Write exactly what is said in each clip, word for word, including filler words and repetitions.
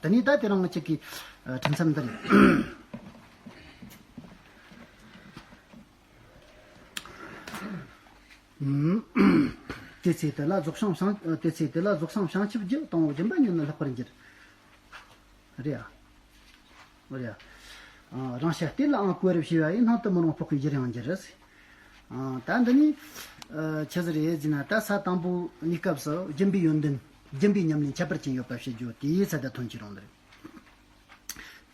ད་ནི་ད་དེ་རིང་ང་གཅིག་གི་ཨ་ཁྲིམས་མཚམས་འདི་རེད། ཨུམ། དེ་ཚེ་དེ་ལ་རྫོགས་བྱང་བྱང་། དེ་ཚེ་དེ་ལ་རྫོགས་སངས་བྱང་ཆུབ་རྒྱུ། དང་པོ་སྦྱིན་པ་ཉིད་ནི་ལྷག་པར་འགྱུར། རེད་ཨ། རེད་ཨ། རང་ཤ་སྟེར་ལའང་བཀོད་རབ་བྱས་པ་ཡིས། སྣང་དུ་མི་རུང་སྤོགས་པའི་རྒྱུར་ཡང་འགྱུར། ཨ། ད་འདི་ནི་ཨ་ཆི་ཟིག་རེད་ཟེར་ན། ད་ས་དང་པོ་གནས་སྐབས་སུ་སྦྱིན་པའི་ཡོན་ཏན། སྦྱིན་པའི་ཉམས་ལེན་ཁྱད་པར་ཅན་ཡོད་པ་བྱེད་རྒྱུ་དེའི་ཚད་ད་ཐོན་གྱི་རུང་འདིར།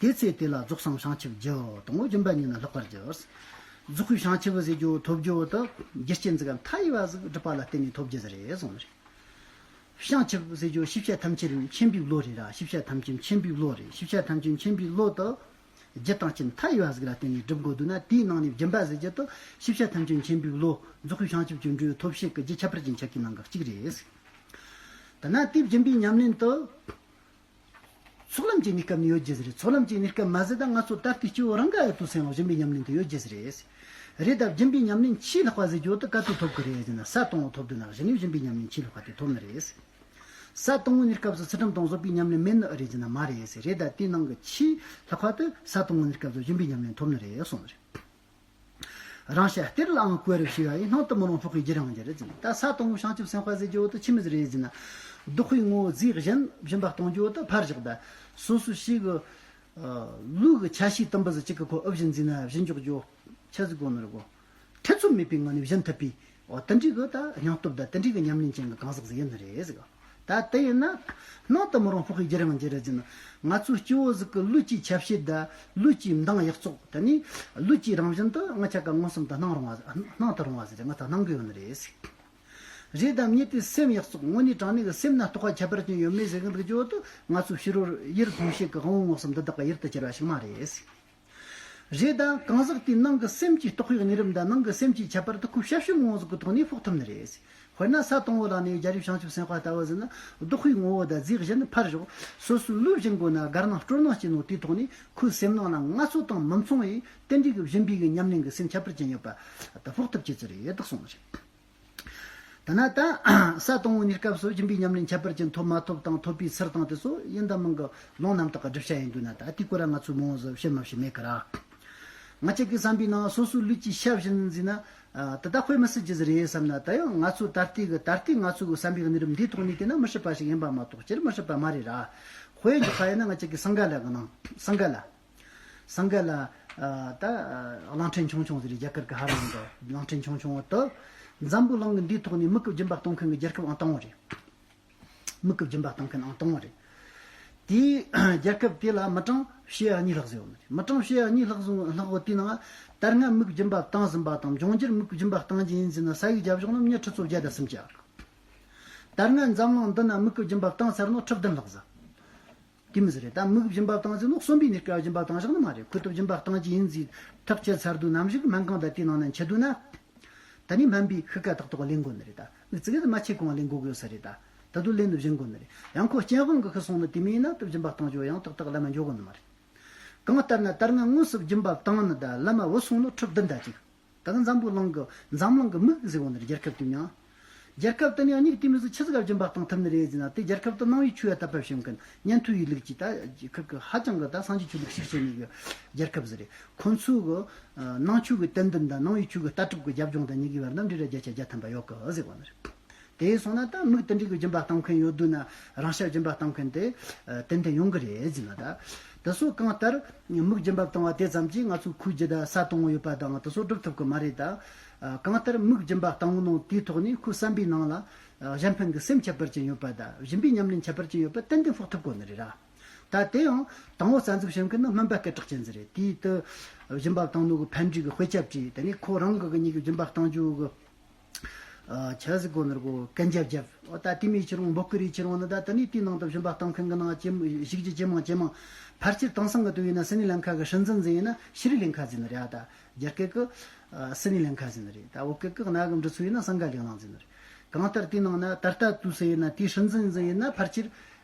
དེ་ཚེ་དེ་ལ་རྫོགས་སངས་བྱང་ཆུབ་རྒྱུ། དང་པོ་སྦྱིན་པ་ཉིད་ནི་ལྷག་པར་འགྱུར། རྫོགས་པའི་བྱང་ཆུབ་ཟེར་རྒྱུ་ཐོབ་རྒྱུ་དེ་རྒྱུ་རྐྱེན་ཟིག་མཐའ་ཡས་པ་ཟིག་སྒྲུབ་པ་ལ་བརྟེན་ནས་ཐོབ་རྒྱུ་ཟིག་རེད་གསུངས་ནི་རེད། བྱང་ཆུབ་ཟེར་རྒྱུ་ཤེས་བྱ་ཐམས་ཅད་མཁྱེན་པའི་བློ་རེད་ར། ཤེས་བྱ་ཐམས་ཅད་མཁྱེན་པའི་བློ་རེད། ཤེས་བྱ་ཐམས་ཅད་མཁྱེན་པའི་བློ་དེ་རྒྱུ་དང་རྐྱེན་མཐའ་ཡས་པ་ཟིག་ལ་བརྟེན་ནས་སྒྲུབ་དགོས་འདུག་ན། དེའི་ནང་ནས་སྦྱིན་པ་ཟེར་རྒྱུ་དེ་ཤེས་བྱ་ཐམས་ཅད་མཁྱེན་པའི་བློ། རྫོགས་པའི་བྱང་ཆུབ་ཀྱི་འགྲོས་ཐོབ་བྱེད་ཀྱི་རྒྱུ་ཁྱད་པར་ཅན་ཆ་གི་ནང་གི་གཅིག་རེད། དེ་ན་དེ་སྦྱིན་པའི་ཉམས་ལེན་དེ་ཚོགས་ལམ་གྱི་གནས་སྐབས་ནས་ཡོད་རྒྱུ་ཟིག་རེད། ཚོགས་ལམ་གྱི་གནས་སྐབས་མ་ཟད་ད་ང་ཚོ་ད་ལྟའི་སྐྱེ་བོ་རང་ག་ཡོད་དུ་སེམས་ལ་སྦྱིན་པའི་ཉམས་ལེན་དེ་ཡོད་རྒྱུ་ཟིག་རེད། རེད། ད་སྦྱིན་པའི་ཉམས་ལེན་ཆེས་ལྷག་པ་ཟེར་རྒྱུ་དེ་ག་དུས་ཐོབ་གི་རེད་ཟེར་ན། ས་དང་པོ་ཐོབ་དུས་ན་གཞི་ནས་སྦྱིན་པའི་ཉམས་ལེན་ཆེས་ལྷག་པ་དེ་ཐོབ་ནི་རེད། ས་དང་པོའི་གནས་སྐབས་སུ་ཚུལ་ཁྲིམས་དང་བཟོད་པའི་ཉམས་ལེན་མེད་ནི་ཨེ་རེད་ཟེར་ན་མ་རེད་ཟེར། རེད། ད་དེའི་ནང་གི་ཆེས་ལྷག་པ་དེ་ས་དང་པོའི་གནས་སྐབས་སུ་སྦྱིན་པའི་ཉམས་ལེན་ཐོབ་ནི་རེད་གསུངས་ནི་རེད། རང་ཤ་སྟེར་ལའང་བཀོད་རབ་བྱས་པ་ཡིས། སྣང་དུ་མི་རུང་སྤོགས་པའི་རྒྱུར་ཡང་འགྱུར་ཟེར། ད་ས་དང་པོ་བྱང་ཆུབ་སེམས་དཔའ་ཟེར་རྒྱུ་དེ་ཆི་མོ་ཟིག་རེད་ཟེར་ན། བདག་པོའི་ངོ་བོ་རྫས་གཞན་སྦྱིན་པ་གཏོང་རྒྱུ་དེ་ཕར་བཞག་ད། སོ་སོ་ཞིག་གི་ཨ་ལུས་ཀྱི་ཆ་ཤས་དུམ་བུ་ཟིག་གཅིག་གི་ཁོ་ཨུ་བཞིན་འཛིན་ན་བཞིན་འཇོག་རྒྱུ་ཆི་ཟིག་དགོས་ནི་རེད་གོ། ཐེ་ཚོམ་མེད་པའི་ངང་ནས་བཞིན་ཐུབ་པའི། འོ་དེ་འདྲའི་གི་ད་སྙིང་སྟོབས་དང་དེ་འདྲའི་གི་ཉམས་ལེན་ཅན་གྱི་གང་ཟག་ཟིག་ཡིན་ནི་རེད་ཟེར་གི། ད་དེ་ཡིན་ན། སྣང་དུ་མི་རུང་སྤོགས་པའི་རྒྱུར་ཡང་འགྱུར་ཟེར་ན། ང་ཚོའི་སྐྱེ་བོ་ཟིག་གི་ལུས་ཀྱི་ཆ་བྱད་དང་ལུས་ཀྱི་མདངས་ཡག་བཙོག་དེ་ནི་ལུས་ཀྱི་རང་བཞིན་དུ་ང་ཆ་ག་མངོན་སུམ་དུ་སྣང་རུང་བ། སྣང་དུ་རུང་བ་ཟེར། ང་ཚོ་སྣང་གི་ཡོད་ནི་རེད་ཟེར། རེད། ད་མྱི་དེ་སེམས་ཡག་བཙོག་དངོས་གནས་དྲང་གནས་ཀྱི་སེམས་ན་རྟོགས་པ་ཁྱད་པར་ཅན་ཡོད་མེད་ཟེར་གི་འདུག་རྒྱུ་དེ་ང་ཚོའི་ཕྱི་རོལ་ཡུལ་མཐོང་བྱེད་ཀྱི་དབང་པོ་མངོན་སུམ་འདི་དག་གི་ཡུལ་དུ་གྱུར་པ་ཞིག་མ་རེད་ཟེར། རེད། ད་གང་ཟག་དེའི་ནང་གི་སེམས་ཀྱི་རྟོག་པའི་གནས་རིམ་དང་ནང་གི་སེམས་ཀྱི་ཁྱད་པར་དེ་ཁོའི་ཤ་ཤུ་ངོ་ཟིག་གི་ཐོག་ནས་དཔོག་ཐུབ་ནི་རེད། དཔེར་ན་ས་དང་པོ་ལ་ནི་རྒྱལ་བའི་བྱང་ཆུབ་སེམས་དཔའ་ལྟ་བུ་ཟེར་ན། བདག་པོའི་ངོ་བོ་དང་རྫས་གཞན་ཕར་ཞོག་སོ་སོའི་ལུས་སྦྱིན་དགོས་ན་དགར་སྣང་སྤྲོ་སྣང་སྐྱེ་ནོ་དེའི་ཐོག་ནས་ཁོའི་སེམས་ནང་ན་ང་ཚོ་དང་མི་མཚུངས་པའི་དེ་འདྲའི་གི་སྦྱིན་པའི་གི་ཉམས་ལེན་གི་སེམས་ཁྱད་པར་ཅན་ཡོད་པ་དེ་དཔོག་ཐུབ་ཀྱི་ཚུལ་རེད་དེ་གསུངས་ནི་རེད། ད་ན་ད་ས་དང་པོའི་གནས་སྐབས་སུ་སྦྱིན་པའི་ཉམས་ལེན་ཁྱད་པར་ཅན་ཐོབ་མ་ཐོབ་དང་ཐོབ་པའི་ཚུལ་དང་དེ་ཚོ་ཡིན་དང་མིན་གྱི་ལུང་རྣམ་དག་གི་བསྒྲུབ་བྱ་ཡིན་འདུག་ན། ད་དེའི་སྐོར་ང་ཚོས་མང་བོ་ཟིག་བཤད་མ་བཤད་མེད་ཀི་ར། ང་ཅག་གི་བསམ་པའི་ནང་སོ་སོའི་ལུས་ཀྱི་ཤ་བཞིན་འཛིན་ན། ད་ལྟ་དཔེ་མི་སྲིད་ཀྱི་ཟིག་རེད་བསམ་ན། ད་ཡང་ང་ཚོ་ད་ལྟའི་གི་ད་ལྟའི་ང་ཚོ་གི་བསམ་པའི་གནས་རིམ་འདིའི་ཐོག་ནས་བལྟས་ན་མི་སྲིད་པ་ཞིག་ཡིན་པ་མ་གཏོགས་སྤྱིར་མི་སྲིད་པ་མ་རེད་ར། དཔེ་འཇོག་པ་ཡིན་ན་ང་ཅག་གི་སིངྒ་ལ་གི་ནང་། སིངྒ་ལ། སིངྒ་ལ། ཨ་ད་གླིང་ཕྲན་ཆུང་ཆུང་ཟེར་རེད། རྒྱ་གར་གི་ཧ་ར་ནང་གི་གླིང་ཕྲན་ཆུང་ཆུང་བོ་དེ། འཛམ་བུ་གླིང་གི་འདིའི་ཐོག་ནས་མིག་གི་སྦྱིན་པ་གཏོང་མཁན་གྱི་རྒྱལ་ཁབ་ཨང་དང་པོ་རེད། མིག་གི་སྦྱིན་པ་གཏོང་མཁན་ཨང་དང་པོ་རེད། དེའི་རྒྱལ་ཁབ་དེ་ལ་མི་གྲངས་བྱེ་བ་གཉིས་ལྷག་ཟེར་བ་ནི་རེད། མི་གྲངས་བྱེ་བ་གཉིས་ལྷག་ཟེར་ལྷག་བ་དེའི་ནང་ད་སྔ་མིག་སྦྱིན་པ་བཏང་ཟིན་པ་དང་འབྱུང་འགྱུར་མིག་སྦྱིན་པ་གཏོང་རྒྱུ་ཡིན་ཟེར་ན་ས་ཡིག་བརྒྱབ་བཞག་ན་མྱི་ཁྲི་ཚོ་བརྒྱ་དང་སུམ་བརྒྱ། ད་སྔ་འཛམ་གླིང་འདི་ན་མིག་གི་སྦྱིན་པ་བཏང་ཚར་ནོ་ཁྲི་བདུན་ལྷག་ཟེར། དེ་མི་ཟེར་རེད། ད་མིག་སྦྱིན་པ་བཏང་ཟེར་ནོ་གསོན་པའི་གནས་སྐབས་སྦྱིན་པ་བཏང་བཞག་ནི་མ་རེད། ཁོ་ཐུབ་སྦྱིན་པ་བཏང་རྒྱུ་ཡིན་ཟེར་ཐག་བཅད་ཚར་དུས་ནམ་ཞིག་སྨན་ཁང་དང་དེའི་ནང་ན་འཆི་དུས་ན། ད་ནི་སྨན་པས་ཤི་ཁ་ཏག་ཏག་ལེན་དགོས་ནི་རེད། ད་མིག་ཙི་གེ་མ་ཆེ་གོང་ལེན་དགོས་དགོས་ས་རེད། ད་ད་དུང་ལེན་དུ་བཞིན་དགོས་ནི་རེད། ཡང་ཁོ་རྐྱེན་དབང་གིས་ཤི་སོང་ནི་དེ་མིན་ན་ཐུབ་སྦྱིན་པ་བཏང་རྒྱུ་ཡང་ཏག་ཏག་ལམ་མ་འགྱོ་དགོས་ནི་མ་རེད། གང་ལྟར་ན་ད་སྔ་དངོས་སུ་སྦྱིན་པ་བཏང་ནི་དང་ལམ་མ་བུད་སོང་ནོ་ཁྲི་བདུན་དང་གཅིག་ད་ནི་འཛམ་བུ་གླིང་གི་འཛམ་གླིང་གི་མིག་ཟེར་བ་ནི་རྒྱལ་ཁབ་དེ་མྱང་། རྒྱལ་ཁབ་དེ་ནས་གཉིས་དེ་མི་ཟིག་ཆི་ཟིག་ག་སྦྱིན་པ་བཏང་ཐུབ་ནི་རེད་ཟེར་ན། དེ་རྒྱལ་ཁབ་དེ་ནང་པའི་ཆོས་ཡ་དད་པ་བྱེད་མཁན་ཉན་ཐོས་ཡི་ལུགས་ཀྱི་ད་ཁག་གི་ཧ་ཅང་གི་ད་སངས་རྒྱས་ཆོས་ལུགས་ཤིག་བྱེད་ནི་གི་རྒྱལ་ཁབ་ཟིག་རེད། ཁོ་ཚོ་གི་ནང་ཆོས་ཀྱི་ཏན་ཏན་དང་ནང་པའི་ཆོས་ཀྱི་ལྟ་གྲུབ་ཀྱི་རྒྱབ་ལྗོངས་དང་གཉིས་ཀའི་བར་ན་འབྲེལ་བ་བརྒྱ་ཆ་བརྒྱ་ཐམ་པ་ཡོད་གི་ཟེར་བ་ནི་རེད། དེ་སོང་ན་ད་མིག་དེ་འདྲའི་གི་སྦྱིན་པ་བཏང་མཁན་ཡོད་དུས་ན་རང་ཤ་སྦྱིན་པ་བཏང་མཁན་དེ་ཏན་ཏན་ཡོང་གི་རེད་ཟེར་ན། ད་དེ་ཚོ་གང་ལྟར་མིག་སྦྱིན་པ་བཏང་བ་དེ་ཙམ་གྱིས་ང་ཚོའི་ཁོའི་རྒྱུ་ད་ས་དང་པོ་ཡོད་པ་དང་དེ་ཚོ་སྒྲུབ་ཐུབ་གི་མ་རེད། ད་གང་ལྟར་མིག་སྦྱིན་པ་བཏང་ནོ་དེའི་ཐོག་ནས་ཁོའི་བསམ་པའི་ནང་ལ་གཞན་ཕན་གྱི་སེམས་ཁྱད་པར་ཅན་ཡོད་པ་དང་སྦྱིན་པའི་ཉམས་ལེན་ཁྱད་པར་ཅན་ཡོད་པ་ཏན་ཏན་དཔོག་ཐུབ་གོ་ནི་རེད་ར། ད་དེ་ཡང་དང་པོ་རྩ་འཛུགས་བྱེད་མཁན་ནི་སྨན་པ་སྐད་གྲགས་ཅན་ཟིག་རེད། དེའི་དུ་སྦྱིན་པ་བཏང་ནོ་གི་ཕན་འབྲས་གི་དཔེ་ཆ་བྲིས། དེ་ནས་ཁོ་རང་གི་གི་གཉིས་ཀྱི་སྦྱིན་པ་བཏང་རྒྱུ་གི་ཆ་ཟིག་གོ་ནར་གོ་གན་རྒྱ་བརྒྱབ། འོ་ད་དེ་མི་ཁྱེར་འོང་འབོ་ཀི་རི་ཁྱེར་འོང་ནི། ད་དེ་ནི་དེའི་ནང་དུ་སྦྱིན་པ་བཏང་མཁན་གི་ནང་ཅི་ཞིག་རྒྱུ་ཇེ་མང་ཇེ་མང་། ཕལ་ཆེར་དེང་སང་གི་དུས་ཡིན་ན་སི་ནི་ལང་ཁ་གི་སྲིད་འཛིན་ཟིག་ཡིན་ན་ཤི་རི་ལང་ཁ་ཟེར་ནི་རེད། ཨ་ད་རྒྱ་སྐད་གི་སི་ནི་ལང་ཁ་ཟེར་ནི་རེད། ད་བོད་སྐད་གི་གནའ་གི་འབྲི་ཚུལ་ཡིན་ན་སིང་ག་ལི་ལང་ཟེར་ནི་རེད། གང་ལྟར་དེའི་ནང་ན་ད་ལྟ་དུས་སུ་ཡིན་ན་དེའི་སྲིད་འཛིན་ཟིག་ཡིན་ན་ཕལ་ཆེར་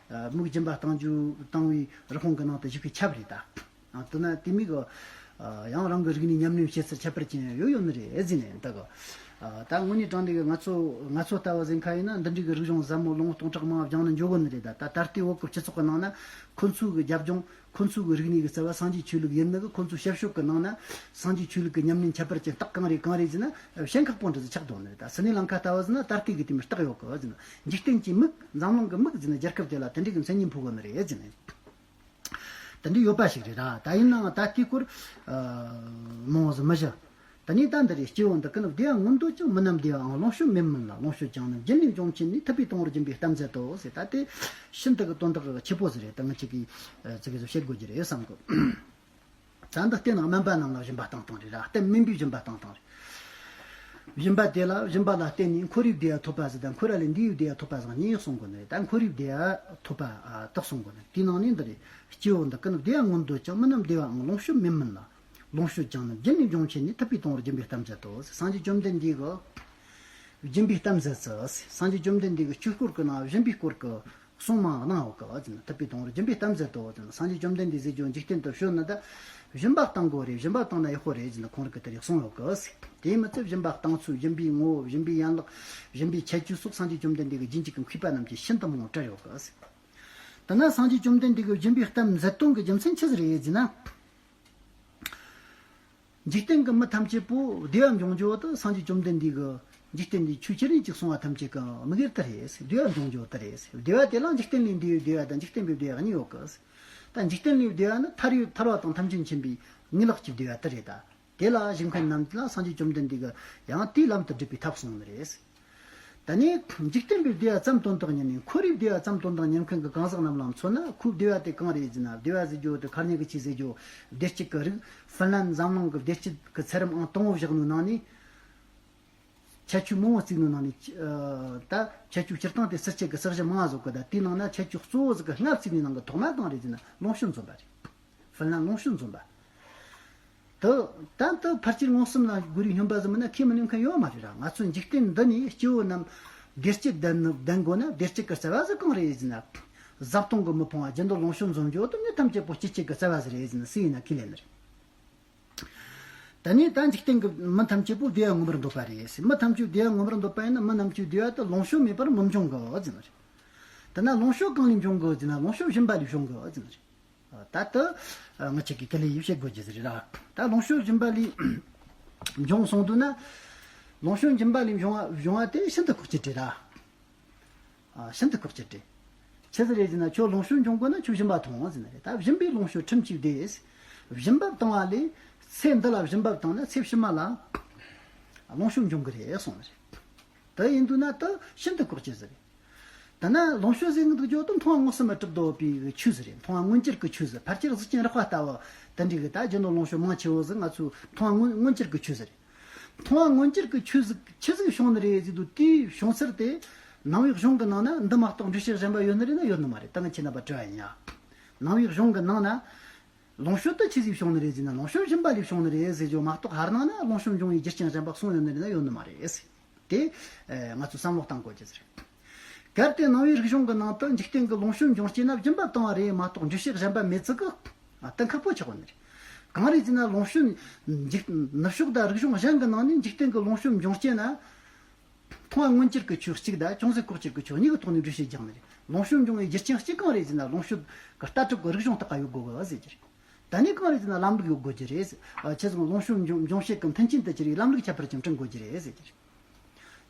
མིག་སྦྱིན་པ་བཏང་རྒྱུ་བཏང་བའི་རི་ཁོང་གི་ནང་དུ་ཞུགས་པའི་ཁྱབ་རེད་ད། ཨ་དེ་ན་དེ་མིག་གི་ཡང་རང་གི་རིག་གནས་ཉམས་ལེན་བྱེད་ཚུལ་ཁྱད་པར་ཅན་ཡང་ཡོད་ཡོད་ནི་རེད་ཟེར་ནས་འདུག་གི། ཨ། ད་དངོས་གནས་དྲང་གནས་ཀྱི་ང་ཚོ་ང་ཚོ་ལྟ་བུ་ཟིན་ཁ་ཡིན་ན། འདི་འདྲའི་གི་རིག་གཞུང་ཟབ་མོ་ལོ་ངོ་སྟོང་ཕྲག་མང་བ་སྦྱངས་ནས་འཇོག་གི་ནི་རེད། ད་ད་ད་ལྟའི་བོད་ཀྱི་སྤྱི་ཚོགས་ཀྱི་ནང་ན་ཁོ་ཚོའི་གི་རྒྱབ་ལྗོངས། ཁོ་ཚོའི་གི་རིག་གནས་ཀྱི་རྩ་བ་སངས་རྒྱས་ཆོས་ལུགས་ཡིན་ནི་གི། ཁོ་ཚོའི་ཞབས་ཞུ་གི་ནང་ན་སངས་རྒྱས་ཆོས་ལུགས་ཀྱི་ཉམས་ལེན་ཁྱད་པར་ཅན་རྟགས་གང་རེད་གང་རེད་ཟེར་ན། ཞེན་ཁག་པོ་འདྲ་ཟིག་ཆགས་འདུག་ནི་རེད། ད་སི་ནི་ལང་ཀ་ལྟ་བུ་ཟིན་ན་ད་ལྟའི་གི་དེ་མི་རྟགས་ཡོད་གི་ཟིན། འཇིག་རྟེན་གྱི་མིག་འཛམ་གླིང་གི་མིག་ཟིན་ན་རྒྱལ་ཁབ་དེ་ལ་དེ་འདྲའི་གི་མཚན་སྙན་ཕུལ་གོ་ནི་རེད་ཟིན། དེ་འདྲ་ཡོད་པ་ཞིག་རེད་ར། ད་ཡིན་ནའང་ད་དེའི་སྐོར་མང་བ་ཟིག་མི་ཞུ། ད་ནི་ད་འདི་རེད། སྐྱེ་བོ་འདི་ཀུན་བདེ་བ་མངོན་འདོད་ཅིང་། མི་རྣམས་བདེ་བའང་ལོངས་སྤྱོད་མེད་མིན་ལ། ལོངས་སྤྱོད་ཀྱང་ནི་རྒྱུ་ནི་འབྱུང་ཆེན་ནི། ཐུབ་པས་དང་བོར་སྦྱིན་པའི་གཏམ་མཛད་དོ་ཟེར། ད་དེ་ཤིན་ཏུ་གི་དོན་དག་ཆེ་པོ་ཟིག་རེད། ད་ང་ཅིག་གིས་ཅིག་གིས་བཤད་དགོས་ཀྱི་རེད་བསམ་གི། ད་འདི་བསྟན་ནི་དམན་པ་རྣམས་ལ་སྦྱིན་པ་བཏང་སྟངས་རེད་ར། བསྟན་མིན་པའི་སྦྱིན་པ་བཏང་སྟངས་རེད། སྦྱིན་པ་དེ་ལ། སྦྱིན་པ་ལ་བརྟེན་ནས་འཁོར་བའི་བདེ་བ་ཐོབ་པ་ཟིག་དང་། འཁོར་བ་ལས་འདས་པའི་བདེ་བ་ཐོབ་པ་ཟིག་གཉིས་གསུང་གོ་ནི་རེད། ད་འཁོར་བའི་བདེ་བ་ཐོབ་པ་ཨ་དག་གསུང་གོ་ནི། དེའི་ནང་ནས་འདི་རེད། སྐྱེ་བོ་འདི་ཀུན་བདེ་བ་མངོན་འདོད་ཅིང་། མི་རྣམས་བདེ་བའང་ལོངས་སྤྱོད་མེད་མིན་ལ། ལོངས་སྤྱོད་ཀྱང་ནི་རྒྱུ་ནི་འབྱུང་ཆེན་ནི། ཐུབ་པས་དང་བོར་སྦྱིན་པའི་གཏམ་མཛད་དོ་ཟེར། སངས་རྒྱས་བཅོམ་ལྡན་འདས་ཀྱིས་སྦྱིན་པའི་གཏམ་མཛད་ཟེར། སངས་རྒྱས་བཅོམ་ལྡན་འདས་ཀྱིས་ཆོས་སྐོར་གྱི་ནང་སྦྱིན་པའི་སྐོར་གྱི་གསུང་མང་གནང་ཡོད་གི་ཟེར་ན། ཐུབ་པས་དང་བོར་སྦྱིན་པའི་གཏམ་མཛད་དོ་ཟེར་ན། སངས་རྒྱས་བཅོམ་ལྡན་འདས་ཟེར་རྒྱུ་འཇིག་རྟེན་དུ་བྱོན་ནི་ད་སྦྱིན་པ་བཏང་དགོས་རེད། སྦྱིན་པ་བཏང་ན་ཡག་པོ་རེད་ཟེར་ན་ཁོང་རང་གིས་དེ་རིགས་གསུངས་ཡོད་གི་ཟེར། དེ་མི་ཚད་སྦྱིན་པ་བཏང་ཚུལ། སྦྱིན་པའི་ངོ་བོ། སྦྱིན་པའི་ཡན་ལག་སྦྱིན་པའི་ཁྱད་ཆོས་སོགས་སངས་རྒྱས་བཅོམ་ལྡན་འདས་ཀྱིས་རྗེས་འཇུག་གི་མཁས་པ་རྣམས་ཀྱིས་ཤིན་ཏུ་མང་བོ་བཀྲལ་ཡོད་གི་ཟེར། ད་ན་སངས་རྒྱས་བཅོམ་ལྡན་འདས་ཀྱིས་སྦྱིན་པའི་གཏམ་མཛད་དོན་གྱི་རྒྱུ་མཚན་ཆི་ཟིག་རེད་ཟེར་ན། འཇིག་རྟེན་གྱི་མི་ཐམས་ཅད་པོ་བདེ་བ་འབྱུང་རྒྱུ་དེ་སངས་རྒྱས་བཅོམ་ལྡན་འདས་ཀྱིས་འཇིག་རྟེན་འདིའི་ཆོས་ཅི་རིགས་ཅིག་གསུངས་པ་ཐམས་ཅད་ཀྱི་དམིགས་ཡུལ་དེ་རེད། བདེ་བ་འབྱུང་རྒྱུ་དེ་རེད། བདེ་བ་དེ་ལ་འཇིག་རྟེན་ལས་འདས་པའི་བདེ་བ་དང་འཇིག་རྟེན་པའི་བདེ་བ་གཉིས་ཡོད་གི། ད་འཇིག་རྟེན་ལས་བདེ་བ་ནི་ཐར་ཡོད་ཐར་བ་དང་ཐམས་ཅད་མཁྱེན་པའི་ངེས་ལེགས་ཀྱི་བདེ་བ་དེ་རེད། ད་དེ་ལ་ཞུགས་མཁན་རྣམས་ལ་སངས་རྒྱས་བཅོམ་ལྡན་འདས་ཀྱིས་ཡང་དེའི་ལམ་དུ་བསྒྲུབ་པའི་ཐབས་གསུངས་ནི་རེད། ད་ནི་འཇིག་རྟེན་པའི་བདེ་བ་ཙམ་དོན་དག་ཉིད་ནས། འཁོར་བའི་བདེ་བ་ཙམ་དོན་དག་ཉིད་མཁན་གྱི་གང་ཟག་རྣམས་ལ་མཚོན་ན། ཁོའི་བདེ་བ་དེ་གང་རེད་ཟེར་ན། བདེ་བ་ཟེར་རྒྱུ་དེ་ཁ་ཉིན་གྱི་ཆོས་ཟེར་རྒྱུ་བདེ་སྐྱིད་ཀྱི་རིགས། ཧྥིན་ལན་འཛམ་གླིང་གི་བདེ་སྐྱིད་ཀྱི་ཚད་རིམ་ཨང་དང་པོ་བཞག་ནོའི་ནང་ནས། ཁྱད་ཆོས་མང་བོ་བརྩིས་ནོའི་ནང་ནས། ཨ། ད་ཁྱད་ཆོས་སྤྱིར་བཏང་དེ་སུམ་ཅུ་གི་ས་གཞི་མང་བ་ཟིག་ཡོད་གི། ད་དེའི་ནང་ན་ཁྱད་ཆོས་གཙོ་བོ་ཟིག་གི་ལྔ་བརྩིས་ནོའི་ནང་གི་ཐོག་མ་གང་རེད་ཟེར་ན། ལོངས་སྤྱོད་འཛོམས་པ་རེད། ཧྥིན་ལན་ལོངས་སྤྱོད་འཛོམས་པ། དེ་ད་ལྟ་ཕལ་ཆེར་མངོན་སུམ་ལ་གོ་རིགས་སྨྱོན་པ་ཟིག་མིན་ན་ཁས་མི་ལེན་མཁན་ཡོད་མ་རེད་ར། ང་ཚོ་འཇིག་རྟེན་འདི་ནས་སྐྱེ་བོ་རྣམས་བདེ་སྐྱིད་ལྡན་ལྡན་དགོས་ན། བདེ་སྐྱིད་ཀྱི་རྩ་བ་ཟིག་གང་རེད་ཟེར་ན། བཟའ་བཏུང་གིས་མི་ཕོངས་པ། རྒྱུ་ནོར་ལོངས་སྤྱོད་འཛོམས་རྒྱུ་དེ་མི་ཐམས་ཅད་པོ་སྐྱིད་སྐྱིད་ཀྱི་རྩ་བ་ཟིག་རེད་ཟེར་ན་སུ་ཡིན་ན་ཁས་ལེན་ནི་རེད། ད་ནི་ད་འཇིག་རྟེན་གྱི་མི་ཐམས་ཅད་པོ་བདེ་བ་མངོན་པར་འདོད་པ་རེད་ཟེར། མི་ཐམས་ཅད་བདེ་བ་མངོན་པར་འདོད་པ་ཡིན་ན། མི་རྣམས་ཀྱི་བདེ་བ་དེ་ལོངས་སྤྱོད་མེད་པར་མི་འབྱུང་གི་ཟེར་ནི་རེད། ད་ན་ལོངས་སྤྱོད་གང་ལས་འབྱུང་གི་ཟེར་ན། ལོངས་སྤྱོད་སྦྱིན་པ་ལས་བྱུང་གི་ཟེར་ནི་རེད། ད་ལྟ་ང་ཅག་གིས་དེ་ལས་ཡིད་བྱེད་དགོས་རྒྱུ་ཟིག་རེད་ར། ད་ལོངས་སྤྱོད་སྦྱིན་པ་ལས་འབྱུང་གསུངས་འདུག་ན། ལོངས་སྤྱོད་སྦྱིན་པ་ལས་འབྱུང་བ་འབྱུང་བ་དེ་ཤིན་ཏུ་ཁོག་ཅིག་རེད་ར། ཨ། ཤིན་ཏུ་ཁོག་ཅིག་རེད། ཆི་ཟིག་རེད་ཟེར་ན། ཁྱོད་ལོངས་སྤྱོད་འབྱུང་དགོས་ན་ཁྱོད་སྦྱིན་པ་ཐོངས་ཟེར་ནི་རེད། ད་སྦྱིན་པས་ལོངས་སྤྱོད་ཁྲིམས་གཅིག་བདེ། སྦྱིན་པ་བཏང་བ་ལས། ཚེ་འདི་ལ་སྦྱིན་པ་བཏང་ན་ཚེ་ཕྱི་མ་ལ་ལོངས་སྤྱོད་འབྱུང་གི་རེད་གསུངས་ནི་རེད། དེ་ཡིན་དུས་ན་དེ་ཤིན་ཏུ་ཁོག་ཅིག་ཟིག་རེད། ད་ན་ལོངས་སྤྱོད་ཟེར་གི་འདུག་རྒྱུ་དེ་མཐོང་བ་མངོན་སུམ་མ་གྲུབ་ཏུ་བབས་པའི་ཆོས་ཟིག་རེད། མཐོང་བ་མངོན་གྱུར་གྱི་ཆོས་ཟིག་ཕལ་ཆེར་གཟུགས་ཅན་རེག་པ་ལྟ་བུ་དེ་འདྲའི་གི་ད་རྒྱུ་ནོར་ལོངས་སྤྱོད་མང་ཆེ་བོ་ཟིག་ང་ཚོའི་མཐོང་བ་མངོན་མངོན་གྱུར་གྱི་ཆོས་ཟིག་རེད། མཐོང་བ་མངོན་གྱུར་གྱི་ཆོས་ཟིག་ཆི་ཟིག་བྱུང་ནི་རེད་ཟེར་དུས། དེའི་བྱུང་ཚུལ་དེ་ནང་པའི་གཞུང་གི་ནང་ན་འདི་མ་གཏོགས་འགྲེལ་བཤད་གཞན་པ་ཡོད་ནི་རེད་ན་ཡོད་ནི་མ་རེད། ད་ང་ཁྱེད་རྣམ་པར་དྲི་བ་ཡིན་ཡ། ནང་པའི་གཞུང་གི་ནང་ན། ལོངས་སྤྱོད་དེ་ཆི་ཟིག་བྱུང་ནི་རེད་ཟེར་ན། ལོངས་སྤྱོད་སྦྱིན་པ་ལས་བྱུང་ནི་རེད་ཟེར་རྒྱུ་མ་གཏོགས། ཧར་ནང་ན་ལོངས་སྤྱོད་འབྱུང་བའི་རྒྱུ་རྐྱེན་གཞན་པ་གསུངས་ཡོད་ནི་རེད་ན་ཡོད་ནི་མ་རེད་ཟེར། དེ་ཨེ་ང་ཚོས་བསམ་བློ་གཏང་དགོས་རྒྱུ་ཟེར། གལ་ཏེ་ནང་པའི་རིག་གཞུང་གི་ནང་དུ་འཇིག་རྟེན་གྱི་ལོངས་སྤྱོད་འབྱུང་རྐྱེན་ན་སྦྱིན་པ་བཏང་བ་རེད་མ་གཏོགས་འགྲེལ་བཤད་གཞན་པ་མེད་ཚུལ་གྱི་ཨ་གཏན་འཁེལ་པོ་ཆགས་ཡོད་ནི་རེད། གང་རེད་ཟེར་ན། ལོངས་སྤྱོད་འཇིག་ནུབ་ཕྱོགས་དང་རིག་གཞུང་གཞན་གྱི་ནང་ནས་འཇིག་རྟེན་གྱི་ལོངས་སྤྱོད་འབྱུང་རྐྱེན་ན། མཐོང་བ་མངོན་གྱུར་གྱི་ཆོས་གཅིག་དང་ཅུང་ཟད་ཁོག་གྱུར་གྱི་ཆོས་གཉིས་ཀྱི་ཐོག་ནས་འགྲེལ་བཤད་རྒྱག་ནི་རེད། ལོངས་སྤྱོད་འབྱུང་བའི་རྒྱུ་རྐྱེན་གཅིག་གང་རེད་ཟེར་ན། ལོངས་སྤྱོད་ཀྱི་ལྟ་གྲུབ་ཀྱི་རིག་གཞུང་དག་ག་ཡོད་དགོས་གི་ཟེར་གྱི་རེད། ད་ནི་གང་རེད་ཟེར་ན། ལམ་ལུགས་ཡོད་དགོས་ཀྱི་རེད་ཟེར། ཨ། ཆེད་བཟུང་ལོངས་སྤྱོད་འབྱུང་འབྱུང་བྱེད་ཀྱི་མཐུན་རྐྱེན་དུ་གྱུར་བའི་ལམ་ལུགས་ཁྱད་པར་ཅན་བསྐྲུན་དགོས་ཀྱི་རེད་ཟེར་གྱི་རེད།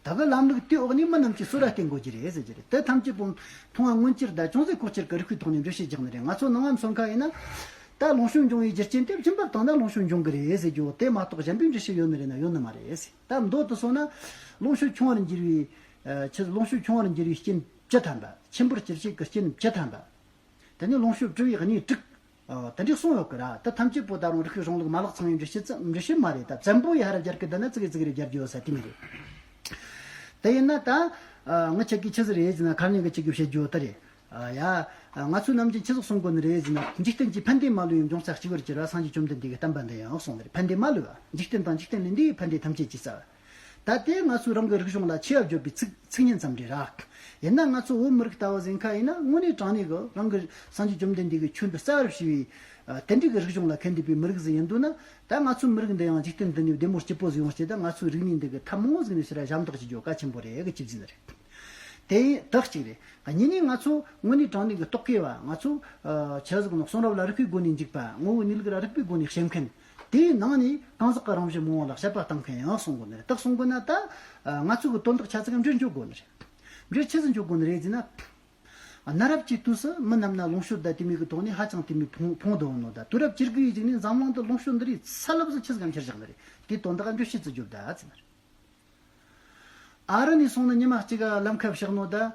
ད་གི་ལམ་ལུགས་དེའི་འོག་ནས་མི་རྣམས་ཀྱིས་གསོལ་བ་བཏབ་དགོས་ཀྱི་རེད་ཟེར་གྱི་རེད། དེ་ཐམས་ཅད་པོ་མཐོང་བ་མངོན་གྱུར་དང་ཅུང་ཟད་ཁོག་གྱུར་གྱི་རིགས་པའི་ཐོག་ནས་འགྲེལ་བཤད་རྒྱག་ནི་རེད། ང་ཚོ་ནང་ང་མཚོན་ཁ་ཡིན་ན། ད་ལོངས་སྤྱོད་འབྱུང་བའི་རྒྱུ་རྐྱེན་དེ་སྦྱིན་པ་བཏང་ན་ལོངས་སྤྱོད་འབྱུང་གི་རེད་ཟེར་རྒྱུ་དེ་མ་གཏོགས་གཞན་པའི་འགྲེལ་བཤད་ཡོད་ནི་རེད་ན་ཡོད་ནི་མ་རེད་ཟེར། ད་མདོ་དུ་སོང་ན། ལོངས་སྤྱོད་ཆུང་བར་འགྱུར་བའི། ཨ། ཆེད་ལོངས་སྤྱོད་ཆུང་བར་འགྱུར་བའི་རྐྱེན་བཅུ་ཐམ་པ། ཆེན་པོར་འགྱུར་བྱེད་ཀྱི་རྐྱེན་བཅུ་ཐམ་པ། དེ་ནས་ལོངས་སྤྱོད་བྲི་བའི་གནས་དྲུག། ཨ། དེ་འདྲའི་གསུངས་ཡོད་གི་ར། དེ་ཐམས་ཅད་པོ་ད་རུང་རིག་པའི་གཞུང་ལུགས་མ་ལག་ཚང་བའི་འགྲེལ་བཤད་ཙམ་འགྲེལ་བཤད་མ་རེད། ད་བཙན་པོ་ཡི་ཧར་རྒྱར་གི་འདི་ན་ཙི་གེ་ཙི་གེ་རེ་རྒྱག་རྒྱུ་ཡོད་ས་དེ་མི་རེད། དེ་ཡིན་ན་ད། ཨ། ང་ཁྱེད་ཀྱིས་ཆི་ཟིག་རེད་ཟེར་ན། ཁ་ཉིན་གི་ཁྱེད་ཀྱིས་བཤད་རྒྱུ་དེ་རེད། ཨ། ཡ། ཨ། ང་ཚོའི་ནམ་རྒྱུན་ཆི་ཟིག་གསུང་གོ་ནི་རེད་ཟེར་ན། འཇིག་རྟེན་གྱི་ཕན་བདེ་མ་ལུས་པའི་འབྱུང་རྩ་གཅིག་པུར་གྱུར་པ། སངས་རྒྱས་བཅོམ་ལྡན་འདས་ཀྱི་བསྟན་པ་འདི་ཡང་གསུངས་ནི་རེད། ཕན་བདེ་མ་ལུས་པ། འཇིག་རྟེན་དང་འཇིག་རྟེན་ལས་འདས་པའི་ཕན་བདེ་ཐམས་ཅད་ཀྱི་རྩ་བ། ད་དེ་ང་ཚོའི་རང་གི་རིག་གཞུང་ལ་ཆེ་བ་བརྗོད་པའི་ཚིག་ཚིག་ཉན་ཙམ་རེད་ར། ཡིན་ན་ང་ཚོ་བོད་མི་རིགས་ལྟ་བུ་ཟིན་ཁ་ཡིན་ན་དངོས་གནས་དྲང་གནས་གི་རང་གི་སངས་རྒྱས་བཅོམ་ལྡན་འདས་ཀྱི་ཆོས་འདི་རྩ་བར་ཞུ་བའི་ཨ་དེ་འདྲའི་གི་རིག་གཞུང་ལ་ཁས་འདུས་པའི་མི་རིགས་ཟིག་ཡིན་འདུག་ན། ད་ང་ཚོའི་མི་རིགས་འདི་ཡང་འཇིག་རྟེན་འདི་ནས་བདེ་མོ་སྐྱིད་པོ་ཟིག་ཡོང་སྤྱད་ད་ང་ཚོའི་རིག་གནས་འདི་གི་ཐབས་མང་བོ་ཟིག་ནས་ཕྱིར་ར་ཞབས་འདེགས་ཞུ་རྒྱུ་གལ་ཆེན་པོ་རེད་གི་ཆི་ཟིན་རེད། དེ་ཡིན་དག་གཅིག་རེད། གཉིས་ནས་ང་ཚོ་དངོས་གནས་དྲང་གནས་ཀྱི་རྟོག་གེ་བ་ང་ཚོ་ཆི་ཟིག་ནོ་གསུང་རབ་ལ་རིག་པའི་སྒོ་ནས་འཇུག་པ། ངོ་བོ་གནས་ལུགས་ལ་རིག་པའི་སྒོ་ནས་བཤད་མཁན། དེའི་ནང་ནས་གང་ཟག་གི་རང་བཞིན་མང་བོ་ལ་དཔྱད་པ་བཏང་མཁན་ཡང་གསུང་དགོས་ནི་རེད། དག་གསུང་དགོས་ན་ད་ང་ཚོ་གི་དོན་དག་ཆ་ཚིག་འབྲེལ་འཇོག་དགོས་ནི་རེད། འབྲེལ་ཆི་ཟིག་འཇོག་དགོས་ནི་རེད་ཟེར་ན། གནའ་རབས་ཀྱི་དུས་སུ་མི་རྣམས་ན་ལོངས་སྤྱོད་དང་དེ་མོ་གི་ཐོག་ནས་ཧ་ཅང་དེ་མོ་ཕོངས་ཕོངས་བསྡད་ཡོད་ནོ། ད་དུས་རབས་བཅུ་དགུ་ཡི་གཞུག་ནས་འཛམ་གླིང་དུ་ལོངས་སྤྱོད་འདི་རིགས་ས་ལབ་ཟིག་ཆི་ཟིག་གམ་ཁྱེར་བཞག་ནི་རེད། དེའི་དོན་དག་འགྲེལ་བཤད་ཅིག་བརྗོད་ད་ཟེར་ནི་རེད། ཨ་རི་ནས་སོང་ན་ཉི་མ་གཅིག་ག་ལམ་ཁ་བཞག་ནོ་ད།